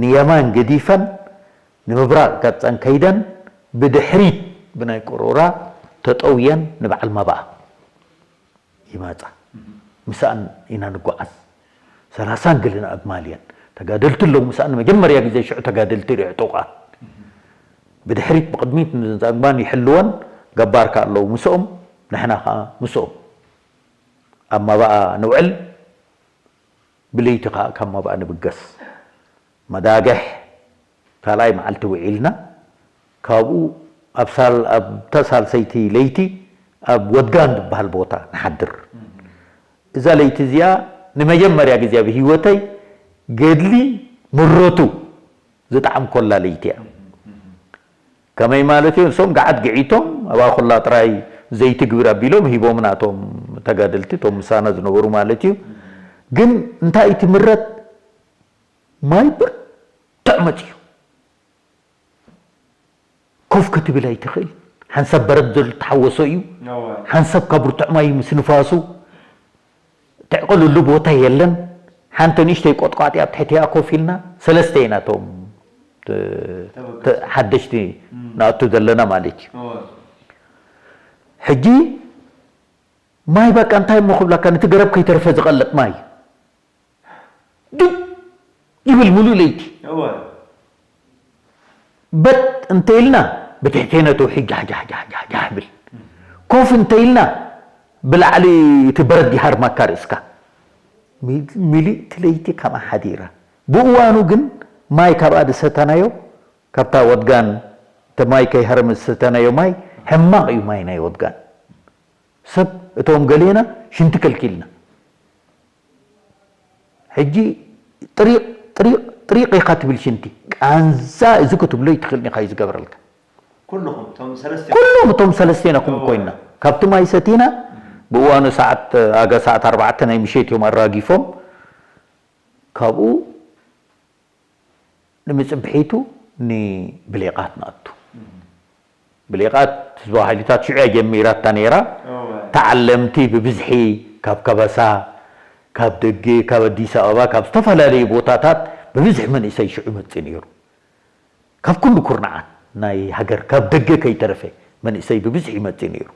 ንየማን ገዲፈን ንምብራቕ ገፀን ከይደን፣ ብድሕሪት ብናይ ቆሮራ ተጠውየን ንበዓል ማባኣ ይመጻ። ምስኣን ኢና ንጓዓዝ። ሰላሳን ገለን ኣግማል እየን። ተጋደልቲ ኣለዉ ምስኣን፣ ንመጀመርያ ግዜ ሽዑ ተጋደልቲ ሪኦ ጥቑዓት። ብድሕሪት ብቕድሚት ንዘን ኣግማል ይሕልወን፣ ገባር ከኣ ኣለዉ ምስኦም፣ ንሕና ከኣ ምስኦም። ኣብ ማባኣ ንውዕል፣ ብለይቲ ከኣ ካብ ማባኣ ንብገስ። መዳግሕ ካልኣይ መዓልቲ ውዒልና፣ ካብኡ ኣብ ሳል-፣ ኣብታ ሳልሰይቲ ለይቲ ኣብ ወድጋን ዝበሃል ቦታ ንሓድር። እዛ ለይቲ እዚኣ ንመጀመርያ ግዜ ኣብ ህይወተይ ገድሊ ምረቱ ዝጠዓምኮላ ለይቲ እያ። ከመይ ማለት እዩ? ንሶም ገዓት ግዒቶም፣ ኣብኣ ኮላ ጥራይ ዘይቲ ግብር ኣቢሎም ሂቦምና፣ እቶም ተጋደልቲ፣ እቶም ምሳና ዝነበሩ ማለት እዩ። ግን እንታይ እቲ ምረት? ማይ ብርቱዕ መጽዩ። ኮፍ ክትብል ኣይትኽእል። ሓንሳብ በረድ ዘሎ ተሓወሶ እዩ። እዋይ። ሓንሳብ ካብ ብርቱዕ ማይ ምስ ንፋሱ ትዕቕልሉ ቦታ የለን። ሓንቲ ንእሽተይ ቆጥቋጢ ኣብ ትሕቲኣ ኮፍ ኢልና፣ ሰለስተ ኢና እቶም ተ-፣ ተበገሱ። ተ-፣ ሓደሽቲ እም። ንኣቱ ዘለና ማለት እዩ። እዋይ። ሕጂ ማይ በቃ እንታይ እሞ ክብለካ፣ ነቲ ገረብ ከይተርፈ ዝቐልጥ ማይ። ድብ ይብል ሙሉእ ለይቲ። እወ። በጥ እንተ ኢልና ብትሕቴና ተውሒ ጃሕ ጃሕ ጃሕ ጃሕ ጃሕ ይብል። ኮፍ እንተ ኢልና ብላዕሊ እቲ በረድ ይሃርመካ ርእስካ። ሚል-፣ ሚልእቲ ለይቲ ከምኣ ሓዲራ። ብእዋኑ ግን ማይ ካብኣ ዝሰተናዮ፣ ካብታ ወድጋን እቲ ማይ ከይሃረመ ዝሰተናዮ ማይ ሕማቕ እዩ ማይ ናይ ወድጋን። ሰብ እቶም ገሌና ሽንቲ ከልኪልና። ሕጂ ጥሪቕ፣ ጥሪቕ፣ ጥሪቕ ኢኻ ትብል ሽንቲ። ቃንዛ እዚ ክትብሎ ኣይትኽእልን ኢኻ እዩ ዝገብረልካ። ኩልኹም እቶም ሰለስተ ኩሎም እቶም ሰለስቴና ከምኡ እዎ። ኮይንና። ካብቲ ማይ ሰቲና፣ ብእዋኑ ሰዓት፣ ኣጋ ሰዓት ኣርባዕተ ናይ ምሸት እዮም ኣራጊፎም። ካብኡ ንምጽብሒቱ ንብሌቓት ንኣቱ። ብሌቓት ህዝባዊ ሓይልታት ሽዑ እያ ጀሚራታ ነይራ። እወ። ተዓለምቲ ብብዝሒ ካብ ከበሳ፣ ካብ ደገ፣ ካብ ኣዲስ ኣበባ፣ ካብ ዝተፈላለዩ ቦታታት ብብዝሒ መንእሰይ ሽዑ ይመጽእ ነይሩ። ካብ ኩሉ ኩርናዓት ናይ ሃገር፣ ካብ ደገ ከይተረፈ መንእሰይ ብብዝሒ ይመጽእ ነይሩ።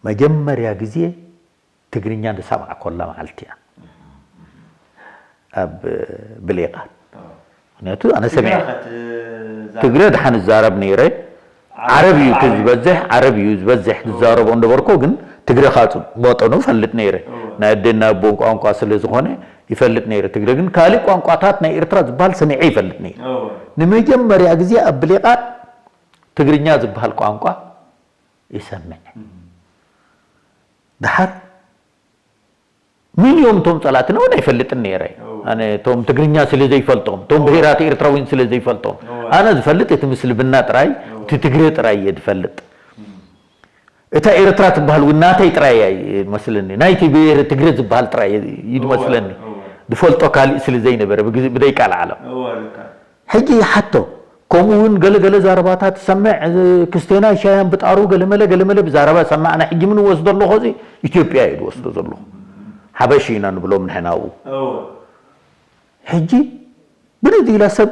መጀመርያ ግዜ ትግርኛ ዝሰማዕኮላ መዓልቲ እያ። ኣብ ብሌቓት። ኣዎ። ምኽንያቱ ኣነ ትግረ ሰሚዐ። ከ ትዛረብ? ትግረ ድሓን እዛረብ ነይረ። ዓረብ ዓረብ እዩ እቲ ዓረብ እዩ። ዝበዝሕ፣ ዓረብ እዩ ዝበዝሕ እዎ። ዝዛረቦ እንደበርኮ፣ ግን ትግረ ካብ መጠኑ እፈልጥ ነይረ። እዎ። ናይ ኣደና ኣቦን ቋንቋ ስለ ዝኾነ ይፈልጥ ነይረ። ትግረ ግን ካልእ ቋንቋታት ናይ ኤርትራ ዝበሃል ሰሚዐ ይፈልጥ ነይረ። እዎ። ንመጀመርያ ግዜ ኣብ ብሌቓት ትግርኛ ዝበሃል ቋንቋ ይሰምዕ። እም። ደሓር መን እዮም እቶም ጸላእትና እውን ኣይፈልጥን ነይረ። እዎ። ኣነ እቶም ትግርኛ ስለ ዘይፈልጦም፣ እቶም እዎ። ብሄራት ኤርትራውያን ስለ ዘይፈልጦም። እዎ። ኣነ ዝፈልጥ እቲ ምስልምና ጥራይ፣ እዎ። እቲ ትግረ ጥራይ እየ ዝፈልጥ። እም። እታ ኤርትራ ትበሃል እውን ናተይ ጥራይ እያ ይመስለኒ። ናይቲ ብሄር ትግረ ዝበሃል ጥራይ እዩ እዎ፣ ዝመስለኒ። እዎ። ዝፈልጦ ካልእ ስለ ዘይነበረ ብግዜ-፣ ብደይ ቃል ዓለም። እዎ፣ ልካ። ሕጂ ይሓቶ። ከምኡ እውን ገለ ገለ ዛረባታት ትሰምዕ፣ እዚ ክስቴና ሻያን ብጣሩ ገለመለ ገለመለ ብዛረባ ሰማዕና። ሕጂ ምን ወስዶ ኣለኹ፣ እዚ ኢትዮጵያ እዩ ዝወስዶ ዘሎ። ሓበሽ ኢና ንብሎም ንሕና ኣብኡ። እወ። ሕጂ ብድድ ኢላ ሰብ፣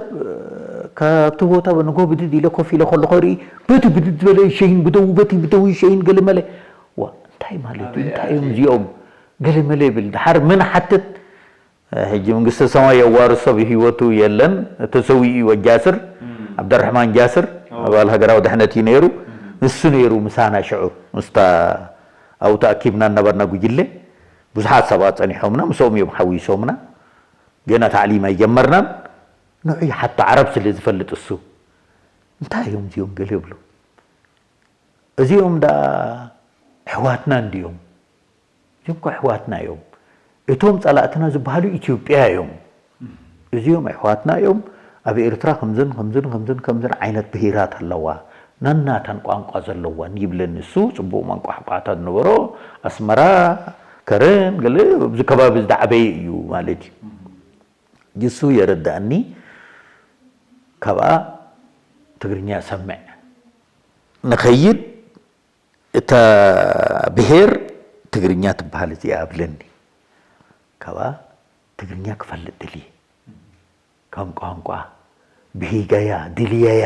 ካብቲ ቦታ ንጎ ብድድ ኢለ ኮፍ ኢለ ከለኹ ርኢ፣ በቲ ብድድ ዝበለ ሸይን ብደው፣ በቲ ብደው ሸይን ገለመለ። ዋ፣ እንታይ ማለት እዩ? ኣበይ እንታይ እዮም ኣትዩ? እዚኦም? ገለመለ ይብል። ድሓር ምን ሓትት? ሕጂ መንግስተ ሰማይ የዋርሶ፣ ብህይወቱ የለን፣ ተሰዊኡ እዩ። ወጃስር፣ እም። ዓብደራሕማን ጃስር፣ እዎ። ኣባል ሃገራዊ ድሕነት እዩ ነይሩ። እም። ንሱ ነይሩ ምሳና ሽዑ፣ ምስታ ኣብኡ ተኣኪብና እናበርና ጉጅለ፣ ብዙሓት ሰባት ጸኒሖምና፣ ምስኦም እዮም ሓዊሶምና። ገና ታዕሊም ኣይጀመርናን። ንዑ ይሓቶ፣ ዓረብ ስለ ዝፈልጥ እሱ። እንታይ እዮም እዚኦም ገለ ይብሉ። እዚኦም ደኣ ኣሕዋትና እንድዮም። እዚኦም እኮ ኣሕዋትና እዮም። እቶም ጸላእትና ዝበሃሉ ኢትዮጵያ እዮም። እዚኦም ኣሕዋትና እዮም። ኣብ ኤርትራ ከምዝን ከምዝን ከምዝን ከምዝን ዓይነት ብሄራት ኣለዋ። ናናታን ቋንቋ ዘለዋን ይብለኒ። እሱ ጽቡቕ ቋንቋ ቋንቋታት ነበሮ። ኣስመራ፣ ከረን፣ ገለ ኣብዚ ከባቢ ዝደዓበየ እዩ ማለት እዩ። እሱ የረዳእኒ። ካብኣ ትግርኛ ሰምዕ ንኸይድ እታ ብሄር ትግርኛ ትበሃል እዚኣ ኣብለኒ። ካብኣ ትግርኛ ክፈልጥ ደልየ። ከም ቋንቋ ብሂገያ ድልየያ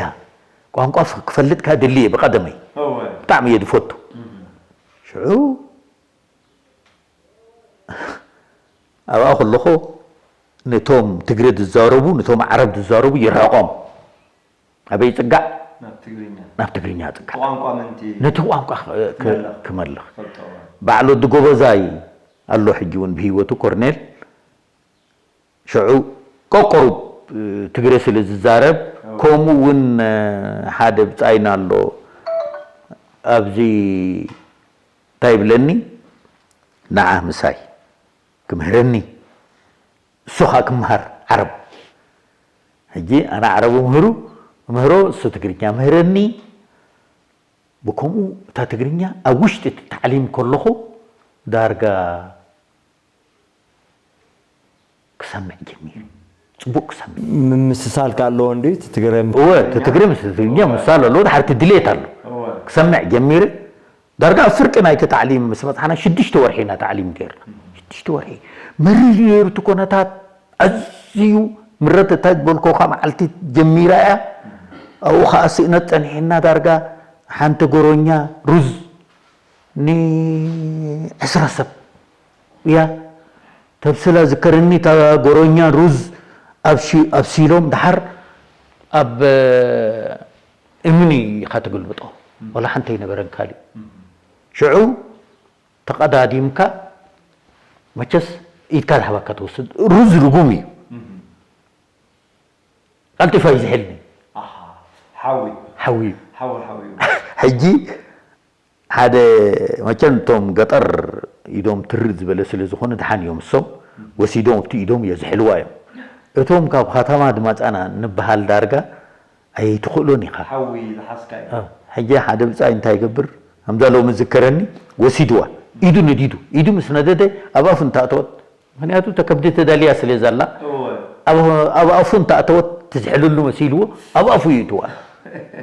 ቋንቋ ፍ- ክፈልጥ ከኣ ድልየ ብቐደመይ እወ። ብጣዕሚ እየ ዝፈቱ። ሽዑ ኣብኣ ከለኹ ነቶም ትግረ ዝዛረቡ ነቶም ዓረብ ዝዛረቡ ይርሕቖም። ኣበይ ይጽጋዕ? ናብ ትግርኛ። ናብ ትግርኛ ይጽጋዕ። ቋንቋ ምንቲ ነቲ ቋንቋ ክ- ክ- ክመልኽ። ክመልኽ። ፈልጦ። ባዕሉ ድጎበዛይ ኣሎ ሕጂ እውን ብህይወቱ ኮርኔል ሽዑ ቆቆሩብ ትግረ ስለ ዝዛረብ ከምኡ እውን ሓደ ብጻይና ኣሎ ኣብዚ እንታይ ይብለኒ ንዓ ምሳይ ክምህረኒ እሱ ከዓ ክምሃር ዓረብ ሕጂ ኣነ ዓረብ ምህሩ ምህሮ እሱ ትግርኛ ምህረኒ ብከምኡ እታ ትግርኛ ኣብ ውሽጢ እቲ ታዕሊም ከለኹ ዳርጋ ክሰምዕ ጀሚረ። ጽቡቕ ክሰምዕ። ምምስሳል ከ ኣለዎ እንድዩ? እቲ ትግረ ምስ እወ፣ እቲ ትግርኛ? ትግርኛ ምስ ትግርኛ ምምስሳል ኣለዎ። ድሓር እቲ ድሌት ኣሎ። እወ። ክሰምዕ ጀሚረ። ዳርጋ ኣብ ፍርቂ ናይቲ ታዕሊም ምስ በጽሓና ሽዱሽተ ወርሒ ኢና ታዕሊም ገይርና። ሽዱሽተ ወርሒ። መሪር እዩ ነይሩ እቲ ኩነታት። ኣዝዩ ምረት እታ ዝበልኩኻ መዓልቲ ጀሚራ እያ። ኣብኡ ኸኣ ስእነት ጸኒሕና ዳርጋ ሓንቲ ጎሮኛ ሩዝ ንዕስራ ሰብ እያ ተብስላ ዝከረኒ እታ ጎሮኛ ሩዝ ኣብ ሺ- ኣብ ሲሎም ደሓር ኣብ እምኒ ኢኻ ትግልብጦ ወላ ሓንቲ ኣይነበረን ካሊእ ሽዑ ተቐዳዲምካ መቸስ ኢድካ ዝሃባካ ትወስድ ሩዝ ርጉም እዩ ቀልጢፋ እዩ ዝሕልኒ ሓዊ ሓዊ እዩ ሓዊ ሓዊ እዩ ሕጂ ሓደ መቸም እቶም ገጠር ኢዶም ትርር ዝበለ ስለ ዝኾነ ድሓን እዮም እሶም ወሲዶም ኣብቲ ኢዶም እዮ ዝሕልዋ እዮም እቶም ካብ ከተማ ድመፃና ንበሃል ዳርጋ ኣይትኽእሎን ኢኻ ሓዊ ዝሓዝካ እዩ ሕጂ ሓደ ብፃይ እንታይ ይገብር ከምዛ ሎሚ ዝከረኒ ወሲድዋ ኢዱ ነዲዱ ኢዱ ምስ ነደደ ኣብ ኣፉ እንተኣተወት ምክንያቱ ተከብዲ ተዳልያ ስለ ዘላ ኣብ ኣፉ እንተኣተወት ትዝሕልሉ መሲልዎ ኣብ ኣፉ ይእትዋ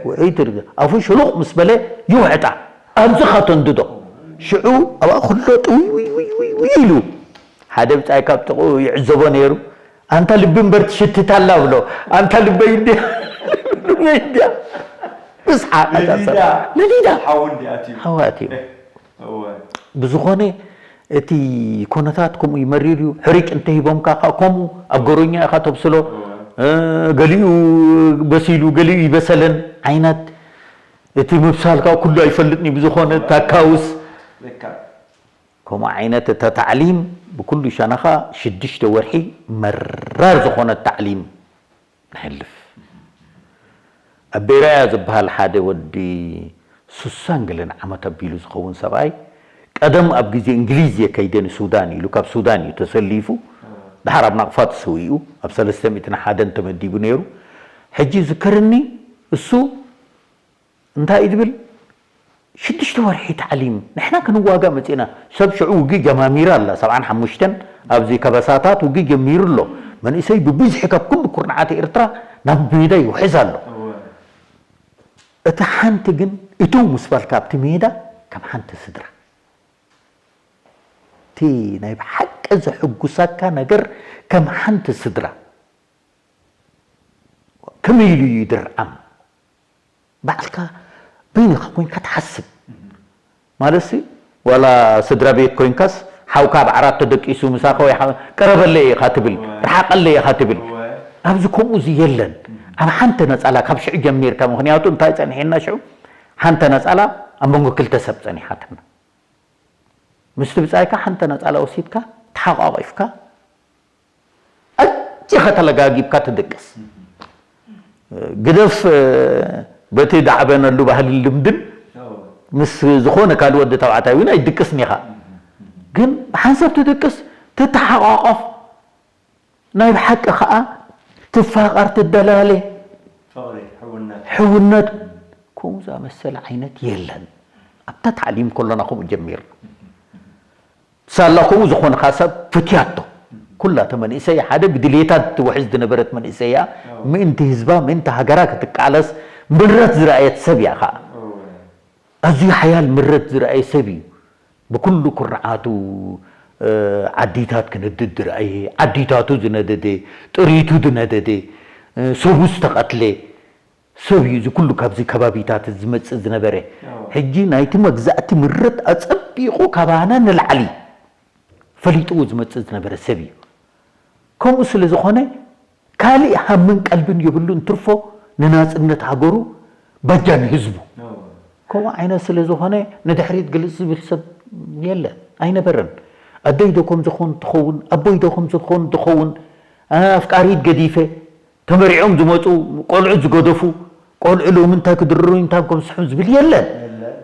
ውዒ ትርገ ኣፉ ሽሉቕ ምስ በለ ይውሕጣ ኣብዚ ኻተንድዶ ሽዑ ኣብኣ ኩሎ ጥውይ ውይ ውይ ውይ ውይ ኢሉ ሓደ ብጻይ ካብ ጥቕኡ ይዕዘቦ ነይሩ ኣንታ ልቢ እምበር ትሽትት ኣላ ብሎ ኣንታ ልበይ እንድያ ልበይ እንድያ ብስሓቕ ነዲዳ ሓዊ እንድያ ኣትዩ ሓዊ ኣትዩ እወ። ብዝኾነ እቲ ኮነታት ከምኡ ይመሪር እዩ ሕሪጭ እንተሂቦምካ ከዓ ከምኡ ኣብ ገሮኛ ኢኻ ተብስሎ እወ። እ፣ ገሊኡ በሲሉ ገሊኡ ይበሰለን ዓይነት እቲ ምብሳል ከዓ ኩሉ ኣይፈልጥን እዩ ብዝኾነ ታካውስ ልካ ከምኡ ዓይነት እታ ታዕሊም ብኩሉ ሸነኻ ሽዱሽተ ወርሒ መራር ዝኾነት ታዕሊም ነሕልፍ። ኣቤራያ ዝበሃል ሓደ ወዲ ሱሳን ገለን ዓመት ኣቢሉ ዝኸውን ሰብኣይ ቀደም ኣብ ግዜ እንግሊዝ እየ ከይደ ንሱዳን ኢሉ ካብ ሱዳን እዩ ተሰሊፉ ድሓር ኣብ ናቕፋ ተሰዊኡ ኣብ ሰለስተ ሚእትን ሓደን ተመዲቡ ነይሩ። ሕጂ ዝከርኒ እሱ እንታይ እዩ ዝብል ሽዱሽተ ወርሒ ታዕሊም ንሕና ክንዋጋእ መፂእና ሰብ ሽዑ ውግእ ጀማሚራ ኣላ ሰብዓን ሓሙሽተን ኣብዚ ከበሳታት ውግእ ጀሚሩ ኣሎ መንእሰይ ብብዝሒ ካብ ኩሉ ኩርናዓት ኤርትራ ናብ ሜዳ ይውሕዝ ኣሎ እወ። እቲ ሓንቲ ግን እትው ምስ በልካ ኣብቲ ሜዳ ከም ሓንቲ ስድራ እቲ ናይ ብሓቂ ዘሕጉሰካ ነገር ከም ሓንቲ ስድራ ከመይ ኢሉ እዩ ይድርዓም ባዕልካ በይንኻ ኮይንካ ትሓስብ ማለትሲ ዋላ ስድራ ቤት ኮይንካስ ሓውካ ኣብ ዓራት ተደቂሱ ምሳኻ ወይ ሓ- ቀረበለይ ኢኻ ትብል ርሓቐለይ ኢኻ ትብል ኣብዚ ከምኡ እዚ የለን ኣብ ሓንቲ ነፃላ ካብ ሽዑ ጀሚርካ ምክንያቱ እንታይ ፀኒሐና ሽዑ ሓንቲ ነፃላ ኣብ መንጎ ክልተ ሰብ ፀኒሓትና ምስቲ ብፃይካ ሓንቲ ነፃላ ወሲድካ ተሓቋቂፍካ ኣዚኻ ተለጋጊብካ ትድቅስ ግደፍ በቲ ዳዕበነሉ ባህልን ልምድን ምስ ዝኾነ ካልእ ወዲ ተባዕታይ እውን ኣይድቅስን ኢኻ ግን ብሓንሳብ ትድቅስ ትተሓቋቆፍ ናይ ብሓቂ ከዓ ትፋቐር ትደላለ ፍቕሪ፣ ሕውነት። ሕውነት ከምኡ ዝኣመሰለ ዓይነት የለን። ኣብታ ታዕሊም ከሎና ከምኡ ጀሚርና። ሳላ ከምኡ ዝኾንካ ሰብ ፍትያቶ። ኩላ ተመንእሰይ ሓደ ብድሌታት ትውሕዝ ዝነበረት መንእሰይ እያ። ምእንቲ ህዝባ፣ ምእንቲ ሃገራ ክትቃለስ ምረት ዝረኣየት ሰብ እያ ኸዓ። ኣዝዩ ሓያል ምረት ዝረኣየ ሰብ እዩ። ብኩሉ ኩርዓቱ፣ እ፣ ዓዲታት ክነድድ ዝረኣየ፣ ዓዲታቱ ዝነደደ፣ ጥሪቱ ዝነደደ፣ እ፣ ሰቡ ዝተቐትለ ሰብ እዩ። እዚ ኩሉ ካብዚ ከባቢታት ዝመጽእ ዝነበረ። ኣዎ። ሕጂ ናይቲ መግዛእቲ ምረት ኣጸቢቑ ካባና ንላዕሊ ፈሊጥዎ ዝመጽእ ዝነበረ ሰብ እዩ። ከምኡ ስለ ዝኾነ፣ ካልእ ሃምን ቀልብን የብሉን፣ ትርፎ ንናጽነት ሃገሩ፣ በጃ ንህዝቡ። ከምኡ ዓይነት ስለ ዝኾነ፣ ንድሕሪት ግልጽ ዝብል ሰብ የለን፣ ኣይነበረን። ኣደይ ዶ ከም ዝኾን ትኸውን፣ ኣቦይ ዶ ከም ዝኾን ትኸውን፣ ኣፍቃሪት ገዲፈ፣ ተመሪዖም ዝመጹ ቆልዑ ዝገደፉ ቆልዑ ሎሚ እንታይ ክድርሩ፣ እንታይ ከም ዝስሕቡ ዝብል የለን። የለን፣ የለን።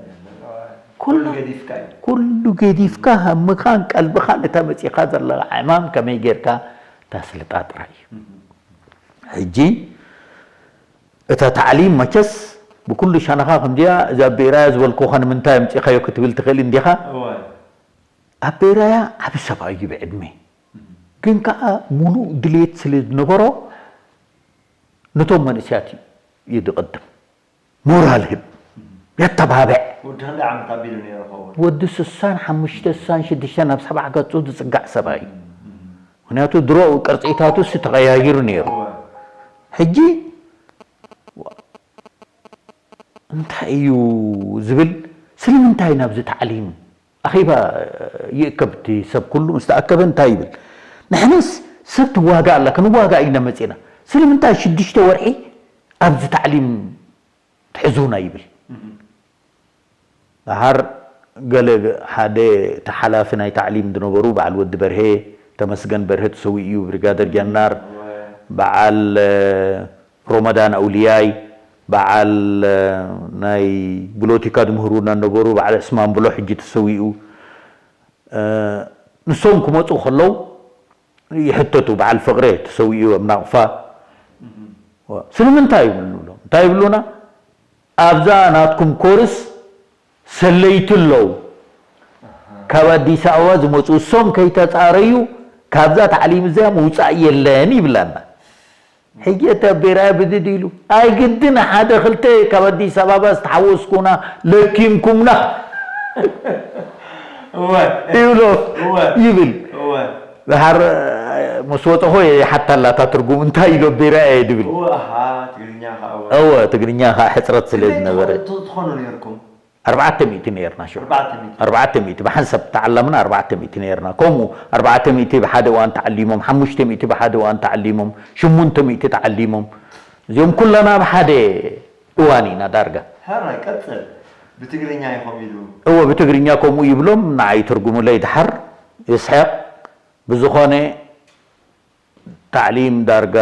ኩሉ ኩሉ ገዲፍካ እዩ። ኩሉ ገዲፍካ፣ ሃምኻን ቀልብኻን፣ እታ መጺኻ ዘለኻ ዕማም ከመይ ጌርካ ተስልጣ ጥራይ እዩ። ሕጂ እታ ታዕሊም መቸስ ብኩሉ ሸነኻ ከምዚኣ፣ እዛ ኣቦይ ራያ ዝበልኩኻ ንምንታይ ኣምጺኻዮ ክትብል ትኽእል እንዲኻ። እወ። ኣቦይ ራያ ዓቢ ሰብኣይ እዩ ብዕድመ። ግን ከኣ ሙሉእ ድሌት ስለ ዝነበሮ ነቶም መንእሰያት እዩ ዝቕድም። ሞራል ህብ፣ የተባብዕ። ወዲ ክንደይ ዓመት ኣቢሉ ነይሩ ኸውን? ወዲ ስሳን ሓሙሽተ፣ ስሳን ሽዱሽተ ናብ ሰብዓ ገጹ ዝጽጋዕ ሰብኣይ እዩ። ምኽንያቱ ድሮ ቅርጺታቱ እሱ ተቐያይሩ ነይሩ። እወ። ሕጂ እንታይ እዩ ዝብል፣ ስለምንታይ ናብዚ ታዕሊም ኣኼባ ይእከብ? እቲ ሰብ ኩሉ ምስ ተኣከበ እንታይ ይብል? ንሕናስ ሰብ ትዋጋእ ኣላ፣ ክንዋጋእ ኢና መጺና። ስለምንታይ ሽዱሽተ ወርሒ ኣብዚ ታዕሊም ትሕዙና? ይብል። እህ። ደሓር ገለ፣ ሓደ እቲ ሓላፊ ናይ ታዕሊም ዝነበሩ በዓል ወዲ በርሄ፣ ተመስገን በርሀ ተሰዊኡ እዩ፣ ብሪጋደር ጀነራል፣ እወ። በዓል፣ እ፣ ሮመዳን ኣውልያይ፣ በዓል፣ እ፣ ናይ ብሎቲካ ዝምህሩና ነበሩ፣ በዓል ዕስማን ብሎ ሕጂ ተሰዊኡ። እ፣ ንሶም ክመጹ ከለዉ ይሕተቱ፣ በዓል ፍቕሬ ተሰዊኡ ኣብ ናቕፋ። እህ። ስለምንታይ ይብሉ ንብሎም። እንታይ ይብሉና? ኣብዛ ናትኩም ኮርስ ሰለይቲ ኣለዉ። ካብ ኣዲስ ኣበባ ዝመጹ፣ እሶም ከይተጻረዩ ካብዛ ታዕሊም እዚኣ ምውጻእ የለን ይብላና። ሕጂ እቲ ኣቦይ ራያ ብድድ ኢሉ፣ ኣይግድን ሓደ ክልተ ካብ ኣዲስ ኣበባ ዝተሓወስኩና ለኪምኩምና እወ። ይብሎ እወ። ይብል። እወ። ደሓር ምስ ወጸኹ ይሓታ ኣላ እታ ትርጉም እንታይ ኢሉ ኣቦይ ራያ እየ ዝብል። እወ፣ ኣሃ፣ ትግርኛ ኸኣ እወ። እወ፣ ትግርኛ ኸኣ ሕጽረት ስለ ክንደይ ዝነበረ። ትኾ-፣ ትኾኑ ነይርኩም? ኣርባዕተ ሚእቲ ነይርና ሽዑ። ኣርባዕተ ሚእቲ። ኣርባዕተ ሚእቲ፣ ብሓንሳብ ተዓላምና ኣርባዕተ ሚእቲ ነይርና። ከምኡ ኣርባዕተ ሚእቲ ብሓደ እዋን ተዓሊሞም፣ ሓሙሽተ ሚእቲ ብሓደ እዋን ተዓሊሞም፣ ሽሙንተ ሚእቲ ተዓሊሞም። እዚኦም ኩለና ኣብ ሓደ እዋን ኢና ዳርጋ። ሕራይ ቀጽል። ብትግርኛ ኢኹም ኢሉ። እወ፣ ብትግርኛ ከምኡ ይብሎም፣ ንዓይ ይትርጉሙለይ ድሓር። ይስሕቕ። ብዝኾነ፣ ታዕሊም ዳርጋ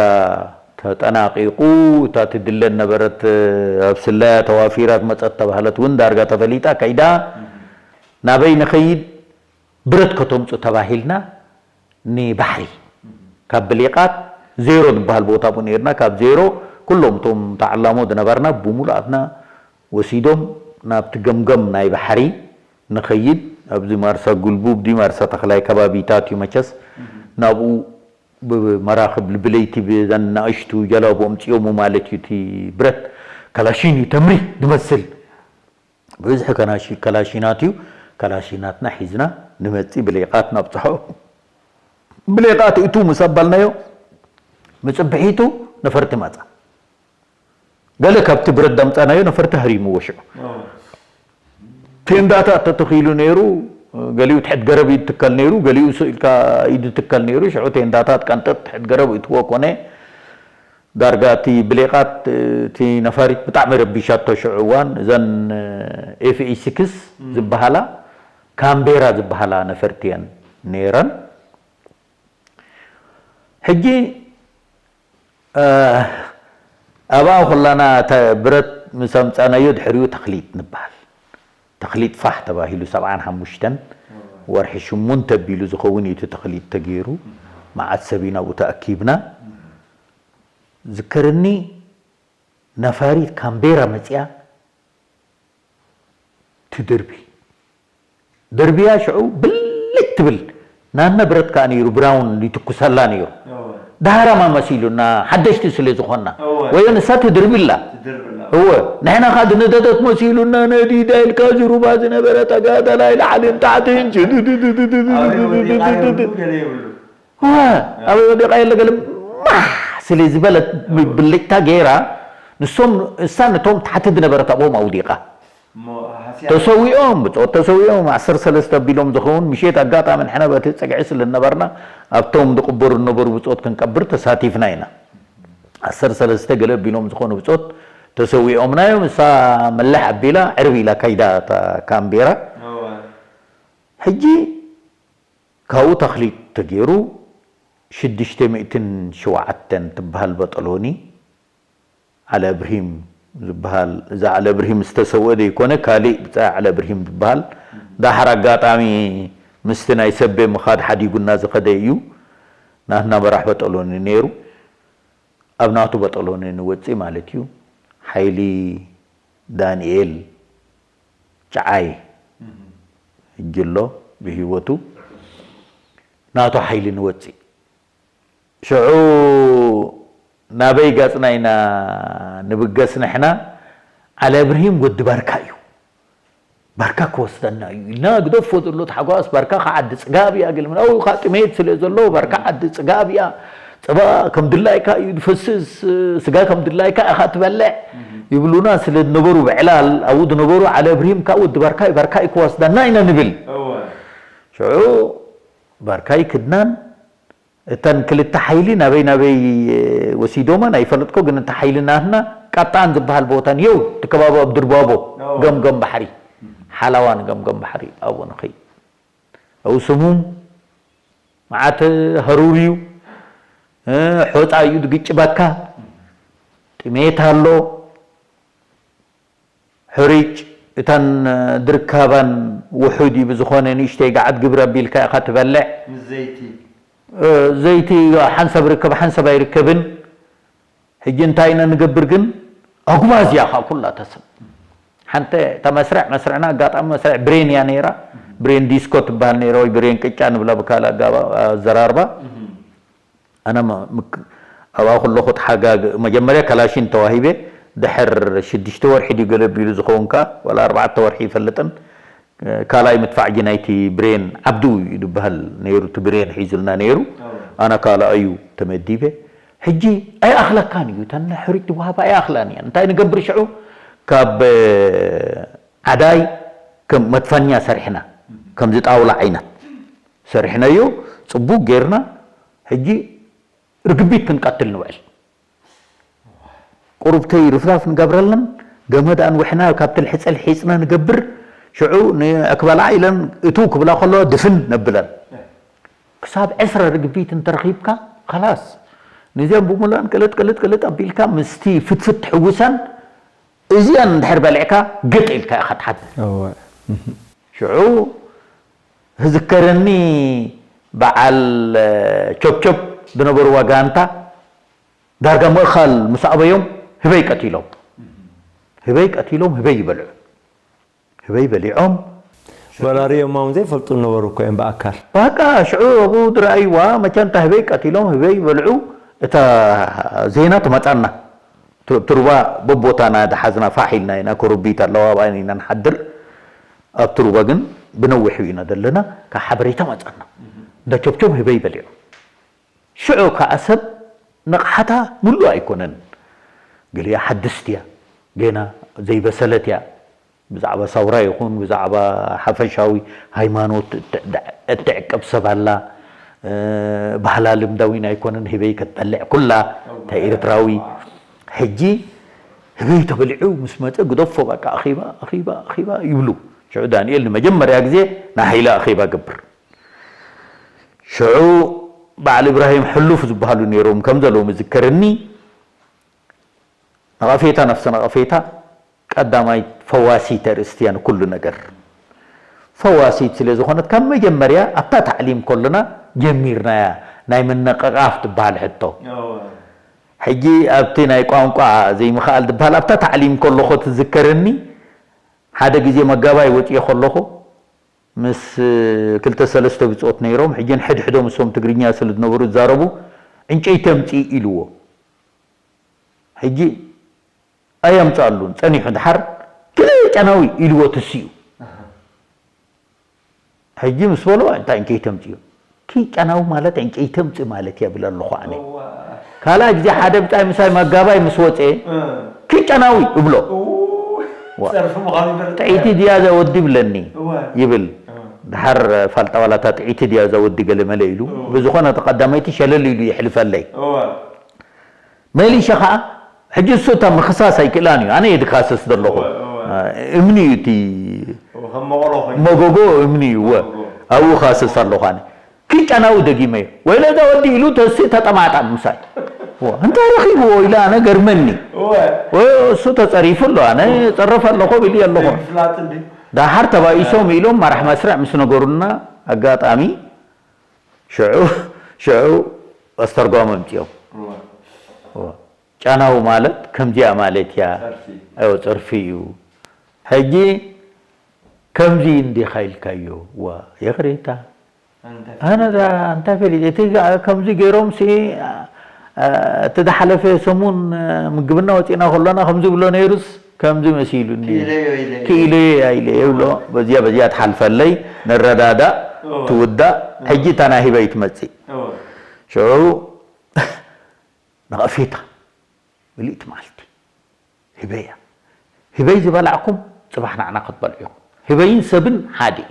ተጠናቒቑ፣ እታ ትድለ ነበረት ኣብ ስለያ ተዋፊራ መጸት ተባህለት እውን ዳርጋ ተፈሊጣ ከይዳ። ናበይ ንኸይድ? ብረት ከተምጹ ተባሂልና ንባሕሪ። ካብ ብሌቓት ዜሮ ዝበሃል ቦታ ብኡ ነይርና። ካብ ዜሮ ኩሎም እቶም ተዓላሞ ዝነበርና ብሙሉኣትና ወሲዶም ናብቲ ገምገም ናይ ባሕሪ ንኸይድ። ኣብዚ ማርሳ ጉልቡብ ድዩ ማርሳ ተኽላይ ከባቢታት እዩ መቸስ። ናብኡ ብመራኽብ ብለይቲ ብዘን ናእሽቱ ጀላቡ ኣምጺኦሙ ማለት እዩ። እቲ ብረት ካላሽን እዩ፣ ተምሪ ዝመስል። ብብዝሒ ከናሺ-፣ ካላሽናት እዩ። ካላሽናትና ሒዝና ንመጺ፣ ብሌቓት ናብጽሖ። ብሌቓት እቱ ምስ ኣባልናዮ፣ ምጽብሒቱ ነፈርቲ መጻ። ገለ ካብቲ ብረት ዳምጻናዮ ነፈርቲ ሃሪምዎ ሽዑ። ኦ። ቴንዳታት ተተኺሉ ነይሩ፣ ገሊኡ ትሕት ገረብ እዩ ትከል ነይሩ፣ ገሊኡ ስኢልካ እዩ ትከል ነይሩ። ሽዑ ቴንዳታት ቀንጠጥ ትሕት ገረብ እትዎ ኮነ። ዳርጋ እቲ ብሌቓት፣ እቲ ነፋሪት ብጣዕሚ ረቢሻቶ ሽዑ እዋን። እዘን ኤፍ ኤ ሲክስ እም። ዝበሃላ፣ ካምቤራ ዝበሃላ ነፈርቲ እየን ነይረን። ሕጂ፣ እ፣ ኣብኣ ኩላና ተ-፣ ብረት ምስ ኣምጻናዮ ድሕሪኡ ተኽሊጥ ንበሃል። ተኽሊጥ ፋሕ ተባሂሉ ሰብዓን ሓሙሽተን ወርሒ ሽሙንተ ኣቢሉ ዝኸውን እዩ እቲ ተኽሊጥ ተገይሩ። መዓት ሰብ ኢና ኣብኡ ተኣኪብና። ዝከረኒ ነፋሪት ካምቤራ መጺኣ ትድርቢ። ድርብያ ሽዑ ብልጭ ትብል ናና ብረት ከኣ ነይሩ፣ ብራውን ይትኩሰላ ነይሩ። ዳህራማ መሲሉና ሓደሽቲ ስለ ዝኾንና። ወዮ ንሳ ትድርብላ። እወ፣ ንሕና ኸኣ ዝነደደት መሲሉና ነዲዳ ኢልካ ዝሩባ ዝነበረ ተጋዳላይ ላዕልን ታሕትን እወ፣ ኣበይ ወዲቓ የለ ገለ ማሕ ስለ ዝበለት ብልጭታ ገይራ ንሶም እሳ ነቶም ታሕቲ ዝነበረት ኣብኦም ኣውዲቓ። ተሰዊኦም ብጾት ተሰዊኦም ዓሰርተ ሰለስተ ኣቢሎም ዝኸውን ምሸት ኣጋጣሚ ንሕና በቲ ጸግዒ ስለ ዝነበርና ኣብቶም ዝቕበሩ ዝነበሩ ብጾት ክንቀብር ተሳቲፍና ኢና። ዓሰርተ ሰለስተ ገለ ኣቢሎም ዝኾኑ ብጾት ተሰዊኦምናዮም። እሳ መለሕ ኣቢላ ዕርብ ኢላ ካይዳ እታ ካምቤራ። ሕጂ ካብኡ ተኽሊጥ ተገይሩ ሽዱሽተ ሚእትን ሸውዓተን ትበሃል በጠሎኒ ዓሊ እብርሂም ዝበሃል፣ እዛ ዓሊ እብርሂም ዝተሰውአ ዘይኮነ፣ ካሊእ ብጻይ ዓሊ እብርሂም ዝበሃል፣ ዳሕር ኣጋጣሚ ምስቲ ናይ ሰቤ ምኻድ ሓዲጉና ዝኸደ እዩ። ናትና መራሕ በጠሎኒ ነይሩ። ኣብ ናቱ በጠሎኒ ንወጽእ ማለት እዩ። ሓይሊ ዳንኤል ጨዓይ ሕጂ ኣሎ ብህይወቱ። ናቱ ሓይሊ ንወጽእ። ሽዑ ናበይ ገጽና ኢና ንብገስ ንሕና? ዓሊ እብርሂም ወዲ ባርካ እዩ። ባርካ ክወስደና እዩ ኢልና ግደፎ ዘሎ ተሓጓስ። ባርካ ከዓ ዓዲ ጽጋብ እያ፣ ገለ ምናምን። ኣብኡ ከዓ ጥሜት ስለ ዘሎ ባርካ ዓዲ ጽጋብ እያ። ጸባ ከም ድላይካ እዩ ዝፈስስ፣ ስጋ ከም ድላይካ ኢኻ ትበልዕ ይብሉና ስለ ዝነበሩ ብዕላል ኣብኡ ዝነበሩ ዓሊ እብርሂም ከዓ ወዲ ባርካ እዩ፣ ባርካ እዩ ክወስደና ኢና ንብል። ሽዑ ባርካ ይክድናን እተን ክልተ ሓይሊ ናበይ ናበይ ወሲዶመን ኣይፈለጥኮ፣ ግን እቲ ሓይሊ ናትና ቃጣን ዝበሃል ቦታ ንየው፣ እቲ ከባቢ ኣብ ድርባቦ፣ ገምገም ባሕሪ፣ ሓላዋ ንገምገም ባሕሪ ኣብኡ ንኸይድ። ኣብኡ ስሙም መዓት ሃሩር እዩ፣ እ፣ ሖጻ እዩ ዝግጭበካ፣ ጥሜት ኣሎ። ሕሩጭ እታን ድርካባን ውሑድ እዩ፣ ብዝኾነ ንእሽተይ ገዓት ግብር ኣቢልካ ኢኻ ትበልዕ። ምስ ዘይቲ። እ፣ ዘይቲ ሓንሳብ ርከብ ሓንሳብ ኣይርከብን። ሕጂ እንታይ ኢና ንገብር ግን? ኣጉባዝ እያ ኸኣ ኩላ ተሰብ። ሓንቲ እታ መስርዕ፣ መስርዕና ኣጋጣሚ መስርዕ ብሬን እያ ነይራ። ብሬን ዲስኮ ትበሃል ነይራ ወይ ብሬን ቅጫ ንብላ ብካልእ ኣጋባ-፣ ኣዘራርባ። ኣነ ም-፣ ምክ-፣ ኣብኣ ከለኹ ተሓጋግ-፣ መጀመርያ ካላሽን ተዋሂበ፣ ድሕር ሽዱሽተ ወርሒ ድዩ ገለ ኣቢሉ ዝኸውን ከኣ፣ ዋላ ኣርባዕተ ወርሒ ይፈልጥን፣ ካልኣይ ምድፋዕ ጂ ናይቲ ብሬን ዓብዱ እዩ ዝበሃል ነይሩ፣ እቲ ብሬን ሒዙልና ነይሩ። ኣዎ። ኣነ ካልኣዩ ተመዲበ። ሕጂ ኣይኣኽለካን እዩ፣ እተን ሕሩጭ ዝወሃባ ኣይኣኽላን እየን። እንታይ ንገብር ሽዑ? ካብ ዓዳይ ከም መድፈኛ ሰሪሕና፣ ከምዚ ጣውላ ዓይነት ሰሪሕናዮ፣ ጽቡቕ ጌርና። ሕጂ ርግቢት ክንቀትል ንውዕል። ቁሩብተይ ርፍራፍ ንገብረለን፣ ገመድ ኣንዊሕና ካብቲ ልሕጸ ልሒጽና ንገብር። ሽዑ ንክበልዓ ኢለን እትው ክብላ ከለዋ ድፍን ነብለን። ክሳብ ዕስራ ርግቢት እንተረኺብካ፣ ኸላስ። ነዚኣን ብምሉኣን ቅልጥ፣ ቅልጥ፣ ቅልጥ ኣቢልካ ምስቲ ፍትፍት ትሕውሰን፣ እዚኣን እንድሕር በሊዕካ ግጥ ኢልካ ኢኻ ትሓድር። እወ። ሽዑ ህዝከረኒ በዓል ቸብቸብ ዝነበርዋ ጋንታ ዳርጋ ምእኻል ምስ ኣበዮም ህበይ ቀቲሎም። ህበይ ቀቲሎም፣ ህበይ ይበልዑ። ህበይ በሊዖም። ወላ ርእዮማ እውን ዘይፈልጡ ነበሩ እኮ እዮም ብኣካል። በቃ ሽዑ ኣብኡ ዝረኣይዋ መቸም እታ ህበይ ቀቲሎም፣ ህበይ ይበልዑ። እታ ዜና ትመጻና። ቱ-፣ ቱርባ በቦታና ዝሓዝና ፋሕ ኢልና ኢና፣ ኮረቢት ኣለዋ፣ ኣብኣ ኢና ንሓድር። ኣብ ቱርባ ግን ብነዊሑ ኢና ዘለና፣ ካብ ሓበሬታ መጻና። እንዳ ቸብቸብ ህበይ በሊዑ። ሽዑ ከኣ ሰብ ንቕሓታ ምሉእ ኣይኮነን። ገሊኣ ሓድስቲ እያ፣ ገና ዘይበሰለት እያ። ብዛዕባ ሳውራ ይኹን ብዛዕባ ሓፈሻዊ ሃይማኖት እትዕ-፣ እትዕቅብ ሰብ ኣላ። እ፣ ባህላ ልምዳዊን ኣይኮነን፣ ህበይ ክትበልዕ ኩላ፣ እታ ኤርትራዊ። ሕጂ ህበይ ተበሊዑ ምስ መጸ ግደፎ፣ በቃ ኣኺባ፣ ኣኺባ፣ ኣኺባ ይብሉ። ሽዑ ዳንኤል ንመጀመርያ ግዜ ናይ ሓይሊ ኣኺባ ገብር። ሽዑ በዓል እብራሂም ሕሉፍ ዝበሃሉ ነይሮም፣ ከም ዘለዉ ምዝከርኒ። ነቐፌታ፣ ነፍሲ ነቐፌታ ቀዳማይ ፈዋሲት ኣርእስቲ እያ ንኩሉ ነገር። ፈዋሲት ስለ ዝኾነት፣ ካብ መጀመርያ ኣብታ ታዕሊም ከሎና ጀሚርናያ፣ ናይ ምንቕቓፍ ትበሃል ሕቶ። እወ። ሕጂ ኣብቲ ናይ ቋንቋ ዘይምኽኣል ዝበሃል፣ ኣብታ ታዕሊም ከለኹ ትዝከረኒ፣ ሓደ ግዜ መጋባይ ወጺኤ ከለኹ ምስ ክልተ ሰለስተ ብጾት ነይሮም። ሕጂ ንሕድሕዶም እሶም ትግርኛ ስለ ዝነበሩ ዝዛረቡ፣ "ዕንጨይቲ ኣምጽእ" ኢልዎ። ሕጂ ኣየምጽኣሉን ጸኒሑ፣ ድሓር "ኪድ ጨናዊ" ኢልዎ ትስኡ። ሕጂ ምስ በሎ፣ "እንታይ ዕንጨይቲ ኣምጽኡ?" "ኪድ ጨናዊ ማለት ዕንጨይቲ ኣምጽእ ማለት እያ" እብል ኣለኹ ኣነ። እዋ። ካልኣይ ግዜ ሓደ ብጻይ ምሳይ መጋባይ ምስ ወጸ፣ እ። "ኪድ ጨናዊ" እብሎ። እው። ዋ። ጸርፊ ምዃኑ ይፈልጥ። "ጥዒቲ ድያ እዛ ወዲ?" ይብለኒ። እዋ። ይብል። እዋ። ድሓር ፋልጣ ዋላ እታ ጥዒቲ ድያ እዛ ወዲ ገለ መለ ኢሉ። እዋ። ብዝኾነ እቲ ቀዳመይቲ ሸለል ኢሉ ይሕልፈለይ። እዋ። መሊሸ ኸኣ፣ ሕጂ እሱ እታ ምኽሳስ ኣይክእላን እዩ። ኣነ እየ ድካስስ ዘለኹ። እወ፣ እወ። እ፣ እምኒ እዩ እቲ እወ፣ ከም መቐሎ ኮይኑ። መጎጎ እምኒ እዩ። እወ። መጎጎ። ኣብኡ እካስስ ኣለኹ ኣነ። ኪድ ጨናዊ ደጊመዮ። "ወይለ እዛ ወዲ" ኢሉ ተሲ ተጠማጣም ምሳይ። እወ፣ እንታይ ረኺብዎ ኢለ ኣነ ገርመኒ። እወ። እወ፣ እሱ ተጸሪፉ ኣሎ። ኣነ ጸረፍ ኣለኹ ኢሉ ኣለኹ። ዘይምፍላጥ እንዲ። ደሓር ተባኢሶም ኢሎም መራሕ መስርዕ ምስ ነገሩና ኣጋጣሚ ሽዑ፣ ሽዑ ኣስተርጓሚ ኣምጺኦም። እወ። እወ። ጨናዊ ማለት ከምዚኣ ማለት እያ። ጸርፊ። እወ፣ ጸርፊ እዩ። ሕጂ ከምዚ እንዲኻ ኢልካዮ። ዋ፣ ይቕሬታ። ኣንተ ኣነ ዳ-፣ እንታይ ፈሊጥ? እቲ ጋ-፣ ከምዚ ገይሮም ሲ፣ አ-፣ አ-፣ እቲ ዝሓለፈ ሰሙን፣ አ፣ ምግብና ወጺእና ከሎና ከምዚ ብሎ ነይሩስ ከምዚ መሲሉኒ። ክኢለዮ ኢለ። ክኢለዮ እያ ኢለ ይብሎ። በዚኣ፣ በዚኣ ትሓልፈለይ፣ ንረዳዳእ፣ እወ። ትውዳእ። እወ። ሕጂ እታ ናይ ህበይ ትመጽእ። እወ። ሽዑ ነቐፌታ ምልእቲ መዓልቲ። ህበይ እያ። ህበይ ዝበላዕኩም ጽባሕ ንዓና ክትበልዑ ኢኹም። ህበይን ሰብን ሓደ እዩ።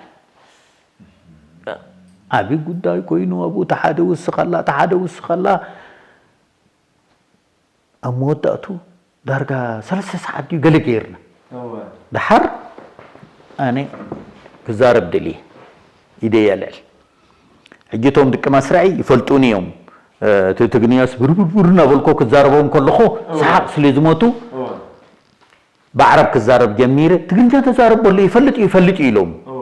ዓቢ ጉዳይ ኮይኑ ኣብኡ እቲ ሓደ ውስኸላ፣ እቲ ሓደ ውስኸላ። ኣብ መወዳእቱ ዳርጋ ሰለስተ ሰዓት ድዩ ገለ ገይርና። እወ። ደሓር ኣነ ክዛረብ ደልየ፣ ኢደይ ኣልዕል። ሕጂ እቶም ደቂ መስርዐይ ይፈልጡኒ እዮም። እ፣ እቲ ትግርኛስ ብርብርብር እናበልኮ ክዛረቦም ከለኹ እወ። ሰሓቕ ስለ ዝሞቱ፣ እወ። ብዓረብ ክዛረብ ጀሚረ። "ትግርኛ ተዛረብ በሎ፣ ይፈልጥ እዩ፣ ይፈልጥ እዩ" ኢሎም። እወ።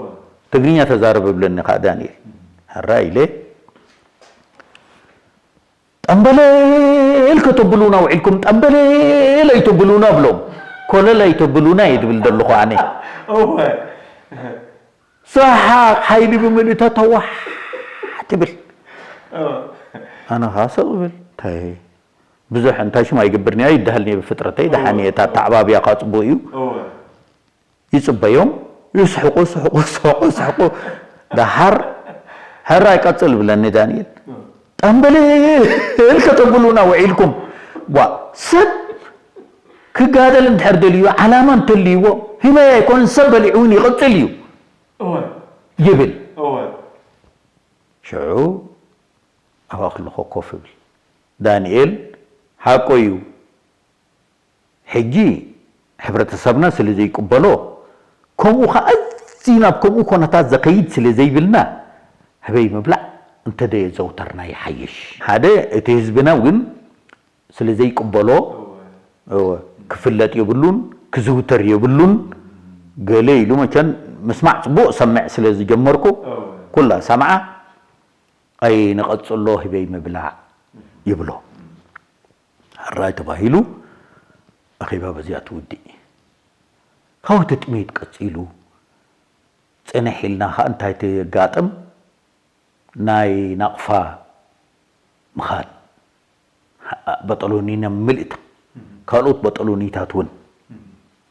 "ትግርኛ ተዛረብ" እብለኒ ከኣ ዳንኤል። ሕራይ ኢለ፣ "ጠምበለል ከተብሉና ውዒልኩም፣ ጠምበለል ኣይተብሉና" እብሎም። "ኮለል ኣይተብሉና" እየ ዝብል ዘለኹ ኣነ። እወ። ሰሓቕ ሓይሊ ብምልእታ ተዋሕ ትብል። እወ። ኣነ ኸዓ ስቕ እብል። እንታይ ብዙሕ፣ እንታይ ሽም ኣይገብርን እየ፣ ኣይደሃልን እየ ብፍጥረተይ። ደሓን እየ፣ እታ ኣተዓባብያ ኸዓ ጽቡቕ እዩ። እወ። ይጽበዮም፣ ይስሕቁ፣ ይስሕቁ፣ ይስሕቁ፣ ይስሕቁ። ደሓር፣ "ሕራይ ቀጽል" ይብለኒ ዳንኤል። እወ። "ጠምበለል ከተብሉና ውዒልኩም?" ዋ፣ ሰብ ክጋደል እንድሕር ደልዩ፣ ዓላማ እንተልይዎ፣ ህበይ ኣይኮነን፣ ሰብ በሊዑ እውን ይቕጽል እዩ እወ። ይብል። እወ። ሽዑ ኣብ ኣኽልኾ ኮፍ ይብል። ዳንኤል፣ ሓቆ እዩ። ሕጂ ሕብረተሰብና ስለ ዘይቅበሎ፣ ከምኡ ኸዓ ኣዝዩ ናብ ከምኡ ኮነታት ዘኸይድ ስለ ዘይብልና፣ ህበይ ምብላዕ እንተደየዘውተርና ይሓይሽ። ሓደ፣ እቲ ህዝብና እውን ስለ ዘይቅበሎ፣ እወ። እወ፣ ክፍለጥ የብሉን፣ ክዝውተር የብሉን። ገለ ኢሉ መቸን ምስማዕ ጽቡቕ ሰምዕ ስለ ዝጀመርኩ፣ እወ። ኩላ ሰምዓ፣ "ኣይንቐጽሎ ህበይ ምብላዕ" ይብሎ። ሕራይ ተባሂሉ፣ ኣኼባ በዚኣ ትውድእ። ካብኡ እቲ ጥሜት ቀጺሉ፣ ጽንሕ ኢልና ኸኣ እንታይ ተጋጥም? ናይ ናቕፋ ምኻድ። በጠሎኒና ምልእታ። ካልኦት በጠሎኒታት እውን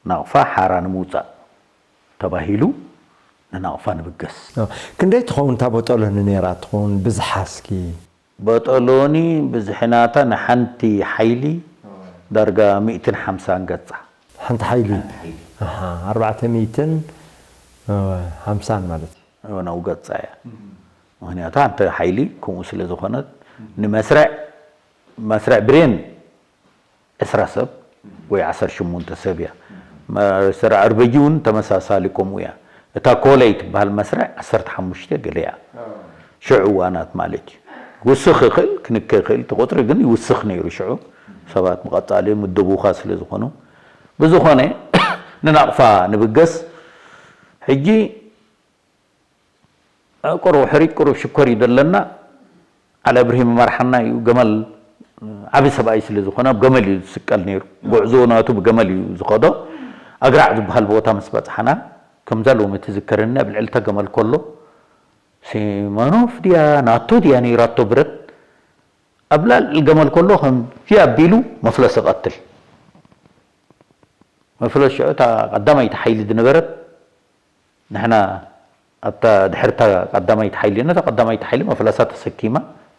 ናቕፋ ሓራ ንምውጻእ ተባሂሉ ንናቕፋ ንብገስ። ኦ፣ ክንደይ ትኸውን እታ በጠሎኒ ነይራ ትኸውን ብዝሓ እስኪ? በጠሎኒ ብዝሒ ናታ ንሓንቲ ሓይሊ ዳርጋ ሚእትን ሓምሳን ገጻ። ሓንቲ ሓይሊ? ሓንቲ ሓይሊ። ኣሃ፣ ኣርባዕተ ሚእትን ሓምሳን ማለት እዩ። እወ፣ ናብኡ ገጻ እያ። እም። ምኽንያቱ ሓንቲ ሓይሊ ከምኡ ስለ ዝኾነት፣ እም። ንመስርዕ፣ መስርዕ ብሬን ዕስራ ሰብ ወይ ዓሰርተ ሸሞንተ ሰብ እያ። እም። መስርዕ ኣርበጂ እውን ተመሳሳሊ ከምኡ እያ። እታ ኮለይ ትበሃል መስርዕ ዓሰርተ ሓሙሽተ ገለ እያ። ኣዎ። ሽዑ እዋናት ማለት እዩ። ይውስኽ ይኽእል፣ ክንከ ይኽእል፣ እቲ ቁጽሪ ግን ይውስኽ ነይሩ ሽዑ። ሰባት ብቐጻሊ ምደቡኻ ስለ ዝኾኑ። ብዝኾነ፣ ንናቕፋ ንብገስ። ሕጂ ቁሩብ ሕሪጭ፣ ቁሩብ ሽኮር እዩ ዘለና። ዓሊ እብርሂም ይመርሓና እዩ። ገመል፣ ዓቢ ሰብኣይ ስለ ዝኾነ፣ ኣብ ገመል እዩ ዝስቀል ነይሩ። ጉዕዞ ናቱ ብገመል እዩ ዝኸዶ። ኣግራዕ ዝበሃል ቦታ ምስ በጽሓና፣ ከምዛ ሎሚ ትዝከረኒ፣ ኣብ ልዕሊ እታ ገመል ኮሎ፣ ሲመኖፍ ድያ ናቶ ድያ ነይራቶ ብረት፣ ኣብ ልዕሊ ገመል ኮሎ ከምዚ ኣቢሉ መፍለስ ይቐትል። መፍለስ ሽዑ እታ ቀዳማይቲ ሓይሊ ዝነበረት ንሕና ኣብታ ድሕርታ ቀዳማይቲ ሓይሊ ነታ ቀዳማይቲ ሓይሊ መፍለሳ ተሰኪማ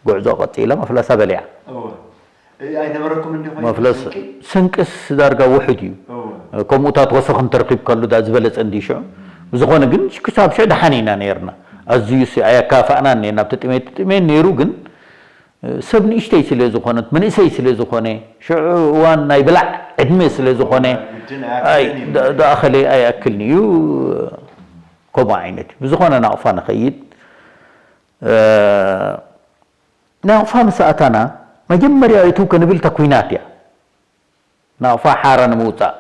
ጉዕዞ ቀጺላ መፍለሳ በሊዓ። እወ። እ- ኣይነበረኩም እንዲ ኮይኑ መፍለስ ስንቂ? ስንቅስ ዳርጋ ውሑድ እዩ። እወ። ከምኡታት ወሰኽ እንተረኺብካሉ ዳ ዝበለጸ እንዲ ሽዑ። ብዝኾነ ግን ክሳብ ሽዑ ደሓን ኢና ነይርና። ኣዝዩ ሲ ኣየካፋእናን ነይርና። ኣብቲ ጥሜት ጥሜት ነይሩ ግን ሰብ ንእሽተይ ስለ ዝኾነት መንእሰይ ስለ ዝኾነ ሽዑ እዋን ናይ ብላዕ ዕድመ ስለ ዝኾነ ግድን ኣይ ኣይኣክልን እዩ። ዳ- ዳእኸለይ ኣይኣክልን እዩ። ከምኡ ዓይነት እዩ። ብዝኾነ ናቕፋ ንኸይድ። እ፣ ናቕፋ ምስ ኣታና መጀመርያ እቱ ክንብል እታ ኲናት እያ። ናቕፋ ሓራ ንምውፃእ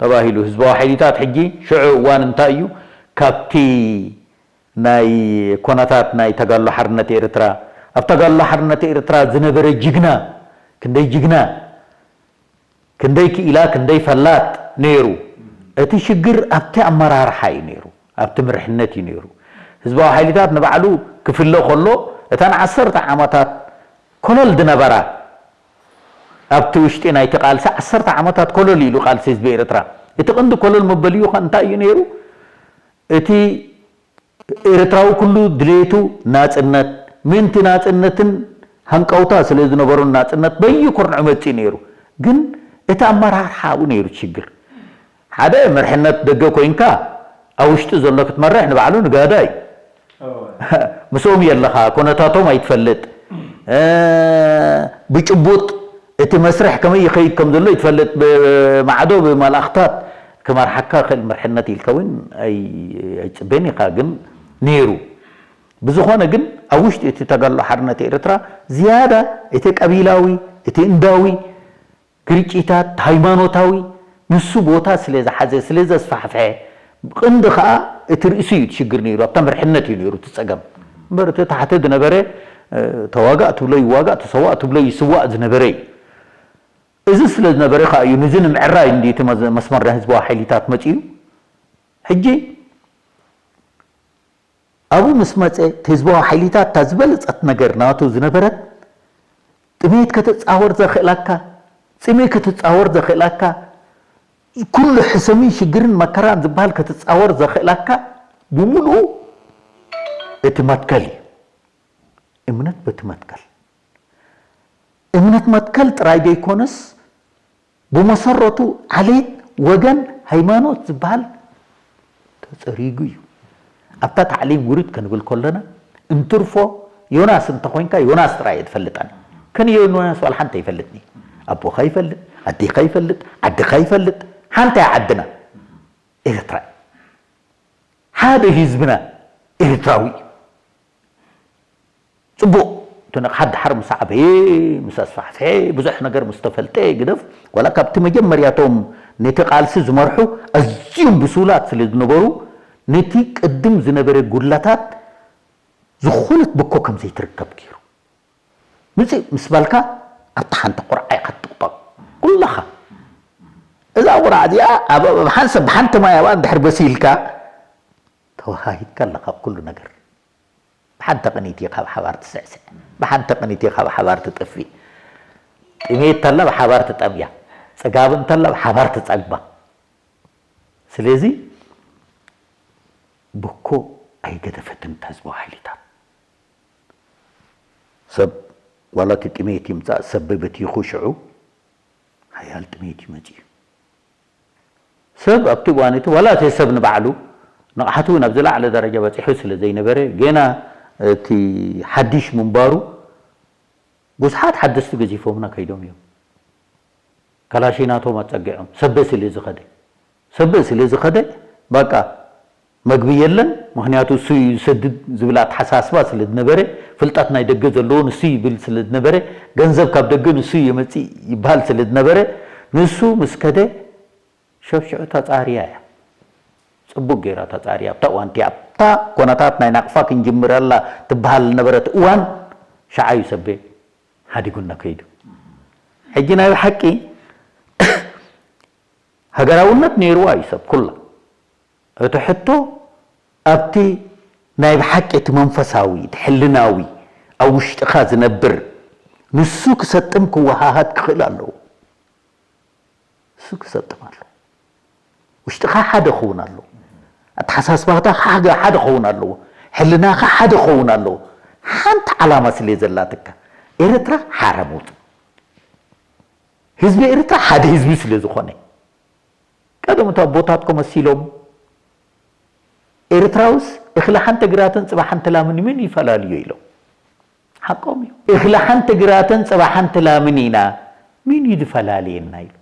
ተባሂሉ ህዝባዊ ሓይሊታት ሕጂ ሽዑ እዋን እንታይ እዩ ካብቲ ናይ ኮነታት ናይ ተጋድሎ ሓርነት ኤርትራ ኣብ ተጋድሎ ሓርነት ኤርትራ ዝነበረ ጅግና ክንደይ ጅግና ክንደይ ክኢላ ክንደይ ፈላጥ ነይሩ። እቲ ሽግር ኣብቲ ኣመራርሓ እዩ ነይሩ፣ ኣብቲ ምርሕነት እዩ ነይሩ። ህዝባዊ ሓይሊታት ንባዕሉ ክፍለ ከሎ እተን ዓሰርተ ዓመታት ኮለል ዝነበራ ኣብቲ ውሽጢ ናይቲ ቃልሲ ዓሰርተ ዓመታት ኮለል ኢሉ ቃልሲ ህዝቢ ኤርትራ። እቲ ቀንዲ ኮለል መበልዩ ከ እንታይ እዩ ነይሩ? እቲ ኤርትራዊ ኩሉ ድሌቱ ናጽነት፣ ምእንቲ ናጽነትን ሃንቀውታ ስለ ዝነበሮን ናጽነት በይኩርንዑ መጺኡ ነይሩ። ግን እቲ ኣመራርሓ ኣብኡ ነይሩ ሽግር። ሓደ መርሕነት ደገ ኮይንካ ኣብ ውሽጢ ዘሎ ክትመርሕ ንባዕሉ ንጋዳ እዩ። ምስኦም የለኻ፣ ኮነታቶም ኣይትፈልጥ። ብጭቡጥ እቲ መስርሕ ከመይ ይኸይድ ከም ዘሎ ይትፈልጥ። ብማዕዶ ብመላእኽታት ክመርሓካ ክእል መርሕነት ኢልካ እውን ኣይፅበን ኢኻ፣ ግን ነይሩ። ብዝኾነ ግን ኣብ ውሽጢ እቲ ተጋድሎ ሓርነት ኤርትራ ዝያዳ እቲ ቀቢላዊ፣ እቲ እንዳዊ ግርጭታት ሃይማኖታዊ ንሱ ቦታ ስለ ዝሓዘ ስለ ዘስፋሕፍሐ፣ ብቕንዲ ኸኣ እቲ ርእሱ እዩ እቲ ሽግር ነይሩ፣ ኣብታ መርሕነት እዩ ነይሩ እቲ ጸገም። እምበር እቲ ታሕቲ ዝነበረ ተዋጋእ ትብሎ ይዋጋእ፣ ተሰዋእ ትብሎ ይስዋእ ዝነበረ እዩ። እዚ ስለ ዝነበረ ኸኣ እዩ ንዚ ንምዕራይ እንዲ እቲ መስመር ናይ ህዝባዊ ሓይሊታት መጺኡ። ሕጂ ኣብኡ ምስ መጸ እቲ ህዝባዊ ሓይሊታት እታ ዝበለጸት ነገር ናቱ ዝነበረት ጥሜት ከተጻወር ዘኽእላካ፣ ጽምኢ ከተጻወር ዘኽእላካ፣ ኩሉ ሕሰምን ሽግርን መከራን ዝበሃል ከተጻወር ዘኽእላካ ብምሉኡ እቲ መትከል እዩ። እምነት በቲ መትከል። እምነት መትከል ጥራይ ዘይኮነስ ብመሰረቱ ዓሌት፣ ወገን፣ ሃይማኖት ዝበሃል ተጸሪጉ እዩ። ኣብታ ታዕሊም ውርድ ክንብል ከለና እንትርፎ ዮናስ እንተኾይንካ ዮናስ ጥራይ እየ ትፈልጠን። ከን ዮናስ ዋላ ሓንቲ ኣይፈልጥኒ። ኣቦኻ ይፈልጥ፣ ኣዴኻ ይፈልጥ፣ ዓድኻ ይፈልጥ፣ ሓንቲ እያ ዓድና ኤርትራ። ሓደ ህዝብና ኤርትራዊ እዩ። ጽቡቕ እቲ ነቕሓት ደሓር ምስ ዓበየ ምስ ኣስፋሕፍሐ ብዙሕ ነገር ምስ ተፈልጠ ግደፍ ዋላ ካብቲ መጀመርያቶም ነቲ ቃልሲ ዝመርሑ ኣዝዮም ብሱላት ስለ ዝነበሩ ነቲ ቅድም ዝነበረ ጉድለታት ዝኾነት ብኮ ከም ዘይትርከብ ገይሩ ምጽእ ምስ በልካ ኣብታ ሓንቲ ቁርዓ ኢኻ ትጥቕጠቕ ኩለኻ እዛ ቁርዓ እዚኣ ኣብ ሓንሰብ ብሓንቲ ማይ ኣብኣ እንድሕር በሲልካ ተወሃሂድካ ኣለኻ ኣብ ኩሉ ነገር። ብሓንቲ ቅኒት ኢኻ ብሓባር ትስዕስዕ፣ ብሓንቲ ቅኒት ኢኻ ብሓባር ትጥፊእ። ጥሜት እንተላ ብሓባር ትጠምያ፣ ጽጋብ እንተላ ብሓባር ትጸግባ። ስለዚ ብኮ ኣይገደፈትን እታ ህዝባዊ ሓይልታት። ሰብ ዋላ እቲ ጥሜት ይምጻእ ሰብ በቲኹ ሽዑ ሓያል ጥሜት እዩ መጺኡ። ሰብ ኣብቲ እዋን እቲ ዋላ እቲ ሰብ ንባዕሉ ንቕሓቱ ናብ ዝለዓለ ደረጃ በጺሑ ስለ ዘይነበረ ጌና እቲ ሓድሽ ምንባሩ ብዙሓት ሓደስቲ ገዚፎምና ከይዶም እዮም። ካላሽናቶም ኣጸጊዖም ሰበ ስለ ዝኸደ ሰበ ስለ ዝኸደ በቃ መግቢ የለን ምኽንያቱ እሱ እዩ ዝሰድድ ዝብል ኣተሓሳስባ ስለ ዝነበረ ፍልጠት ናይ ደገ ዘለዎ ንሱ ይብል ስለ ዝነበረ ገንዘብ ካብ ደገ ንሱ የመጽእ ይበሃል ስለ ዝነበረ ንሱ ምስ ከደ ሸብሽዑ ተጻርያ እያ ጽቡቅ ገይራ ተጻርያ ኣብታ እዋን እቲኣ ኣብታ ኮነታት ናይ ናቕፋ ክንጅምረላ ትበሃል ዝነበረት እዋን ሸዓ እዩ ሰቤ ሓዲጉና ከይዱ ሕጂ ናይ ብሓቂ ሃገራውነት ነይርዋ እዩ ሰብ ኩላ። እቲ ሕቶ ኣብቲ ናይ ብሓቂ እቲ መንፈሳዊ፣ እቲ ሕልናዊ ኣብ ውሽጥኻ ዝነብር ንሱ ክሰጥም ክወሃሃድ ክኽእል ኣለዎ። እሱ ክሰጥም ኣለዎ። ውሽጥኻ ሓደ ክኸውን ኣለዎ። ኣተሓሳስባኻ ሓደ ክኸውን ኣለዎ። ሕልናኻ ሓደ ክኸውን ኣለዎ። ሓንቲ ዓላማ ስለ ዘላትካ ኤርትራ ሓራ ምውጽእ። ህዝቢ ኤርትራ ሓደ ህዝቢ ስለ ዝኾነ ቀደም እቲ ኣቦታትኩም መሲሎም ኤርትራውስ እኽሊ ሓንቲ ግራትን ጽባ ሓንቲ ላምን ምን ይፈላልዮ ኢሎም። ሓቆም እዩ። እኽሊ ሓንቲ ግራትን ጽባ ሓንቲ ላምን ኢና ምን እዩ ዝፈላልየና ኢሉ።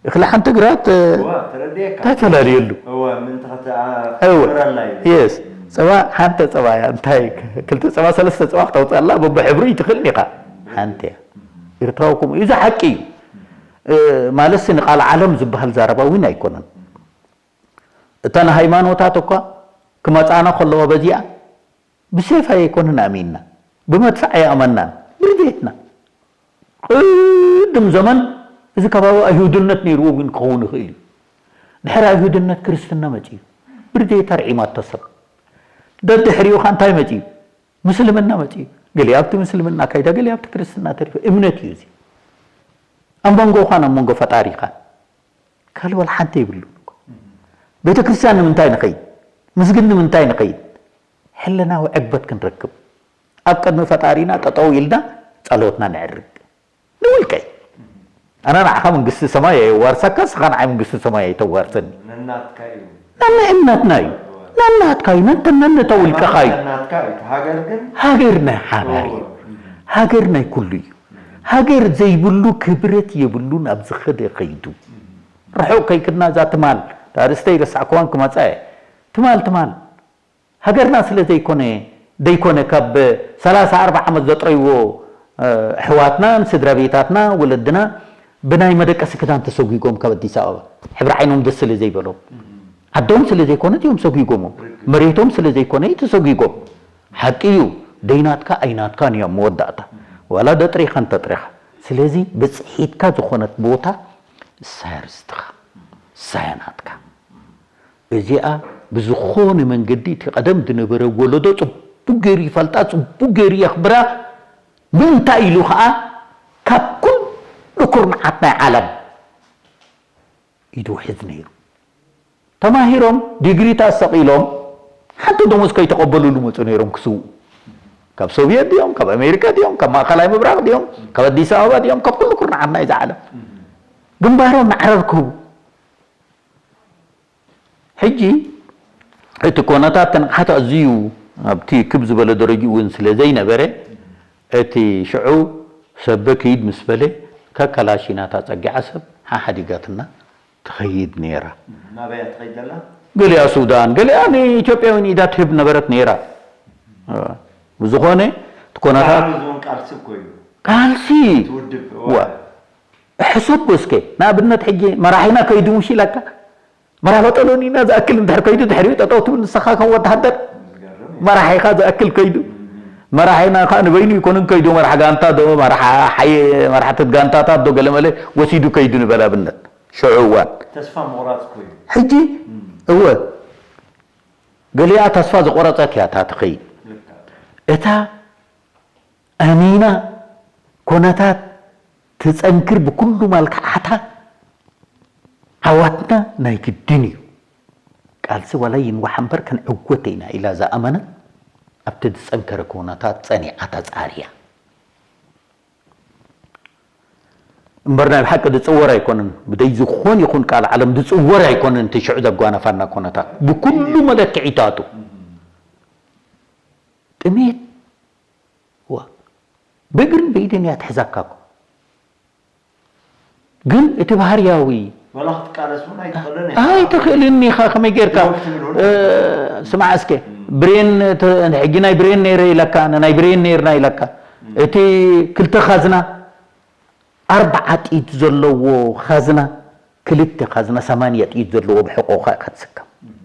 እኽሊ ሓንቲ ግራት እንታይ ፈላልየሉ? እወ። የስ ጸባ ሓንቲ ጸባ እያ። እንታይ ክልተ ጸባ ሰለስተ ጸባ ክተውፅኣላ በብሕብሩ ይትኽእል ኢኻ። ሓንቲ እያ። ኤርትራዊ ከምኡ እዩ። እዚ ሓቂ እዩ። ማለት ንቃል ዓለም ዝበሃል ዛረባ እውን ኣይኮነን። እተን ሃይማኖታት እኳ ክመጻና ከለዋ በዚኣ ብሴፍ ኣይኮነን ኣሚንና፣ ብመድፍዕ ኣይኣመናን። ብርድየትና ቅድም ዘመን እዚ ከባቢ ኣይሁድነት ነይርዎ እውን ክኸውን ይኽእል እዩ። ድሕሪ ኣይሁድነት ክርስትና መጺኡ ብርድየት ኣርዒማቶ ሰብ። ደድሕሪኡ ኸ እንታይ መጺኡ? ምስልምና መጺኡ። ገሊኣ ኣብቲ ምስልምና ካይዳ፣ ገሊኣ ኣብቲ ክርስትና ተሪፈ። እምነት እዩ እዚ። ኣብ መንጎኻን ኣብ መንጎ ፈጣሪኻን ካልእ ዋላ ሓንቲ የብሉን እኮ። ቤተ ክርስቲያን ንምንታይ ንኸይድ? ምስግድ ንምንታይ ንኸይድ? ሕልናዊ ዕግበት ክንረክብ። ኣብ ቅድሚ ፈጣሪና ጠጠው ኢልና ጸሎትና ነዕርግ። ንውልቀይ። ኣነ ንዓኻ መንግስቲ ሰማይ ኣየዋርሰካ፣ ንስኻ ንዓይ መንግስቲ ሰማይ ኣይተዋርሰኒ። ነናትካ እዩ። ነናይ እምነትና እዩ። ነናትካ እዩ። ነንተ-፣ ነንተ ውልቀኻ እዩ። ነናትካ እዩ። እቲ ሃገር ግን ሃገር ናይ ሓባር እዩ። እወ። ሃገር ናይ ኩሉ እዩ። ሃገር ዘይብሉ ክብረት የብሉን። ኣብ ዝኸደ ኸይዱ ርሑቕ ከይክድና እዛ ትማል ኣርእስተይ ረሳዕክዋን ክመጻ እየ። ትማል ትማል ሃገርና ስለ ዘይኮነ ደይኮነ ካብ ሰላሳ ኣርባዓ ዓመት ዘጥረይዎ ኣሕዋትናን ስድራ ቤታትና ወለድና ብናይ መደቀሲ ክዳን ተሰጒጎም ካብ ኣዲስ ኣበባ ሕብሪ ዓይኖም ደስ ስለ ዘይበሎም ዓዶም ስለ ዘይኮነት እዮም ሰጒጎሞም። መሬቶም ስለ ዘይኮነ እዩ ተሰጒጎም። ሓቂ እዩ። ደይናትካ ኣይናትካን እዮም መወዳእታ ዋላ ደጥሪኻ እንተጥሪኻ። ስለዚ ብፅሒትካ ዝኾነት ቦታ እሳያ ርስትኻ እሳያ ናትካ። እዚኣ ብዝኾነ መንገዲ እቲ ቀደም ዝነበረ ወለዶ ጽቡቕ ገይሩ ይፈልጣ፣ ጽቡቕ ገይሩ የኽብራ። ምእንታ ኢሉ ኸኣ ካብ ኩሉ ኩርናዓት ናይ ዓለም ኢዱ ውሕዝ ነይሩ። ተማሂሮም ዲግሪታት ሰቒሎም ሓንቲ ደሞዝ ከይተቐበሉ ዝመጹ ነይሮም ክስውኡ። ካብ ሶቪየት ድዮም? ካብ ኣሜሪካ ድዮም? ካብ ማእኸላይ ምብራቕ ድዮም? ካብ ኣዲስ ኣበባ ድዮም? ካብ ኩሉ ኩርናዓት ናይዛ ዓለም ግንባሮም ማዕረ ርከቡ። ሕጂ እቲ ኮነታት ተንቕሓት ኣዝዩ ኣብቲ ክብ ዝበለ ደረጅኡ እውን ስለ ዘይነበረ፣ እቲ ሽዑ ሰበ ክይድ ምስ በለ፣ ከከላሺናታ ጸጊዓ ሰብ ሓሓዲጋትና ትኸይድ ነይራ። ናበያ ትኸይድ ዘላ? ገሊኣ ሱዳን፣ ገሊኣ ንኢትዮጵያውያን ኢዳ ትህብ ነበረት ነይራ። ብዝኾነ፣ እቲ ኮነታት ባዕሉ ዝውን ቃልሲ እኮ እዩ። ቃልሲ! እቲ ውድብ፣ ዋ። እወ። ሕሰቦ እስከ፣ ንኣብነት ሕጂ መራሒና ከይዱ ምሽ ኢላካ? መራሒ በጠሎኒና ዝኣክል እንድሕር ከይዱ ድሕሪኡ ጠጠው ትብል ንስኻ ከም ወተሃደር? ዝገርም እዩ። መራሒኻ ዝኣክል ከይዱ? እም። መራሒና ኸኣ ንበይኑ ይኮንን ከይዱ፣ መራሕ ጋንታ ዶ፣ መራሕ ሓይ-፣ መራሕቲ ጋንታታት ዶ ገለመለ ወሲዱ ከይዱ ንበል ኣብነት። ሽዑ እዋን። ተስፋ ምቑራጽ እኮ እዩ። ሕጂ፣ እም። እወ፣ ገሊኣ ተስፋ ዝቆረጸት እያ እታ ትኸይድ። ልክዕ። እታ ኣሚና ኮነታት ትጸንክር ብኩሉ መልክዓታ ዓዋትና ናይ ግድን እዩ። ቃልሲ ዋላ ይንዋሕ እምበር ክንዕወት ኢና ኢላ ዝኣመነት ኣብቲ ዝጸንከረ ኩነታት ጸኒዓ ተጻርያ። እምበር ናይ ብሓቂ ዝጽወር ኣይኮነን። ብደይ ዝኾን ይኹን ቃል ዓለም ዝጽወር ኣይኮነን። እቲ ሽዑ ዘጓነፋና ኩነታት ብኩሉ መለክዒታቱ ጥሜት ዋ፣ ብእግርን ብኢድን እያ ትሕዛካ እኮ። ግን እቲ ባህርያዊ ዋላ ክትቃለስ እውን ኣይትኽእልን ኢኻ። ኣይትኽእልን ኢኻ። ከመይ ጌርካ? ዶብ ትብል እውን እ፣ ኣይትኽእልን። ስማዕ እስከ፣ እም። ብሬን ተ-፣ ሕጂ ናይ ብሬን ነይረ ኢለካ፣ ኣነ ናይ ብሬን ነይርና ኢለካ። እም። እቲ ክልተ ካዝና፣ ኣርባዓ ጥይት ዘለዎ ካዝና፣ ክልተ ካዝና ሰማንያ ጥይት ዘለዎ ብሕቆኻ ኢኻ ትስከም። እም።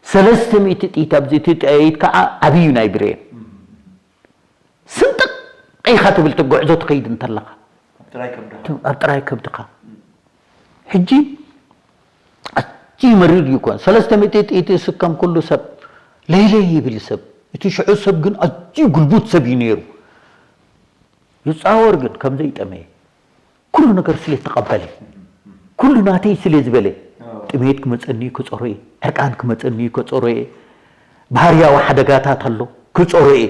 ሰለስተ ሚእቲ ጥይት ኣብዚ፣ እቲ ጥይት ከዓ ዓብዩ ናይ ብሬን። እም። ስንጥቕ ኢኻ ትብል፣ ትጉዕዞ ትኸይድ እንተለኻ። ኣብ ጥራይ ከብድኻ። ት-፣ ኣብ ጥራይ ከብድኻ። ሕጂ ኣዝዩ መሪር እዩ ኮን ሰለስተ ሚእቲ ጥይት ዝስከም ኩሉ ሰብ ለይለይ ይብል ሰብ። እቲ ሽዑ ሰብ ግን ኣዝዩ ጉልቡት ሰብ እዩ ነይሩ። ይፃወር ግን ከም ዘይጠመየ ኩሉ ነገር ስለ ዝተቐበለ ኩሉ ናተይ ስለ ዝበለ ጥሜት ክመፀኒ ከፀሮ እየ፣ ዕርቃን ክመፀኒ ከፀሮ እየ፣ ባህርያዊ ሓደጋታት ኣሎ ከፀሮ እየ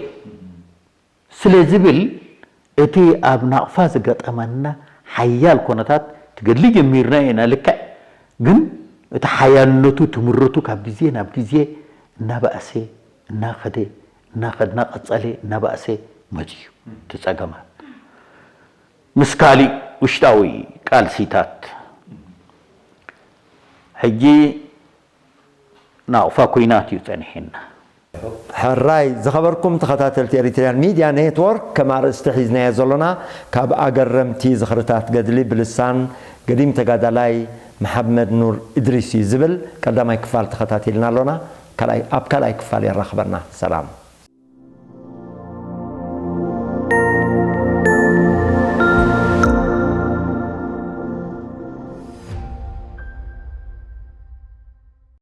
ስለ ዝብል እቲ ኣብ ናቕፋ ዝገጠመና ሓያል ኮነታት ትገድሊ ጀሚርና ኢና ልክዕ ግን እቲ ሓያልነቱ ትምርቱ ካብ ግዜ ናብ ግዜ እናባእሰ እናኸደ እናኸድና ቀጸለ እናባእሰ መፅዩ እቲ ጸገማት ምስ ካሊእ ውሽጣዊ ቃልሲታት ሕጂ ናቕፋ ኩናት እዩ ጸኒሕና። ሕራይ ዝኸበርኩም ተኸታተልቲ ኤሪትሪያን ሚድያ ኔትወርክ፣ ከም ኣርእስቲ ሒዝናዮ ዘሎና ካብ ኣገረምቲ ዝኽርታት ገድሊ ብልሳን ገዲም ተጋዳላይ መሓመድ ኑር እድሪስ እዩ ዝብል ቀዳማይ ክፋል ተኸታቲልና ኣሎና። ካልኣይ- ኣብ ካልኣይ ክፋል የራኽበና። ሰላም።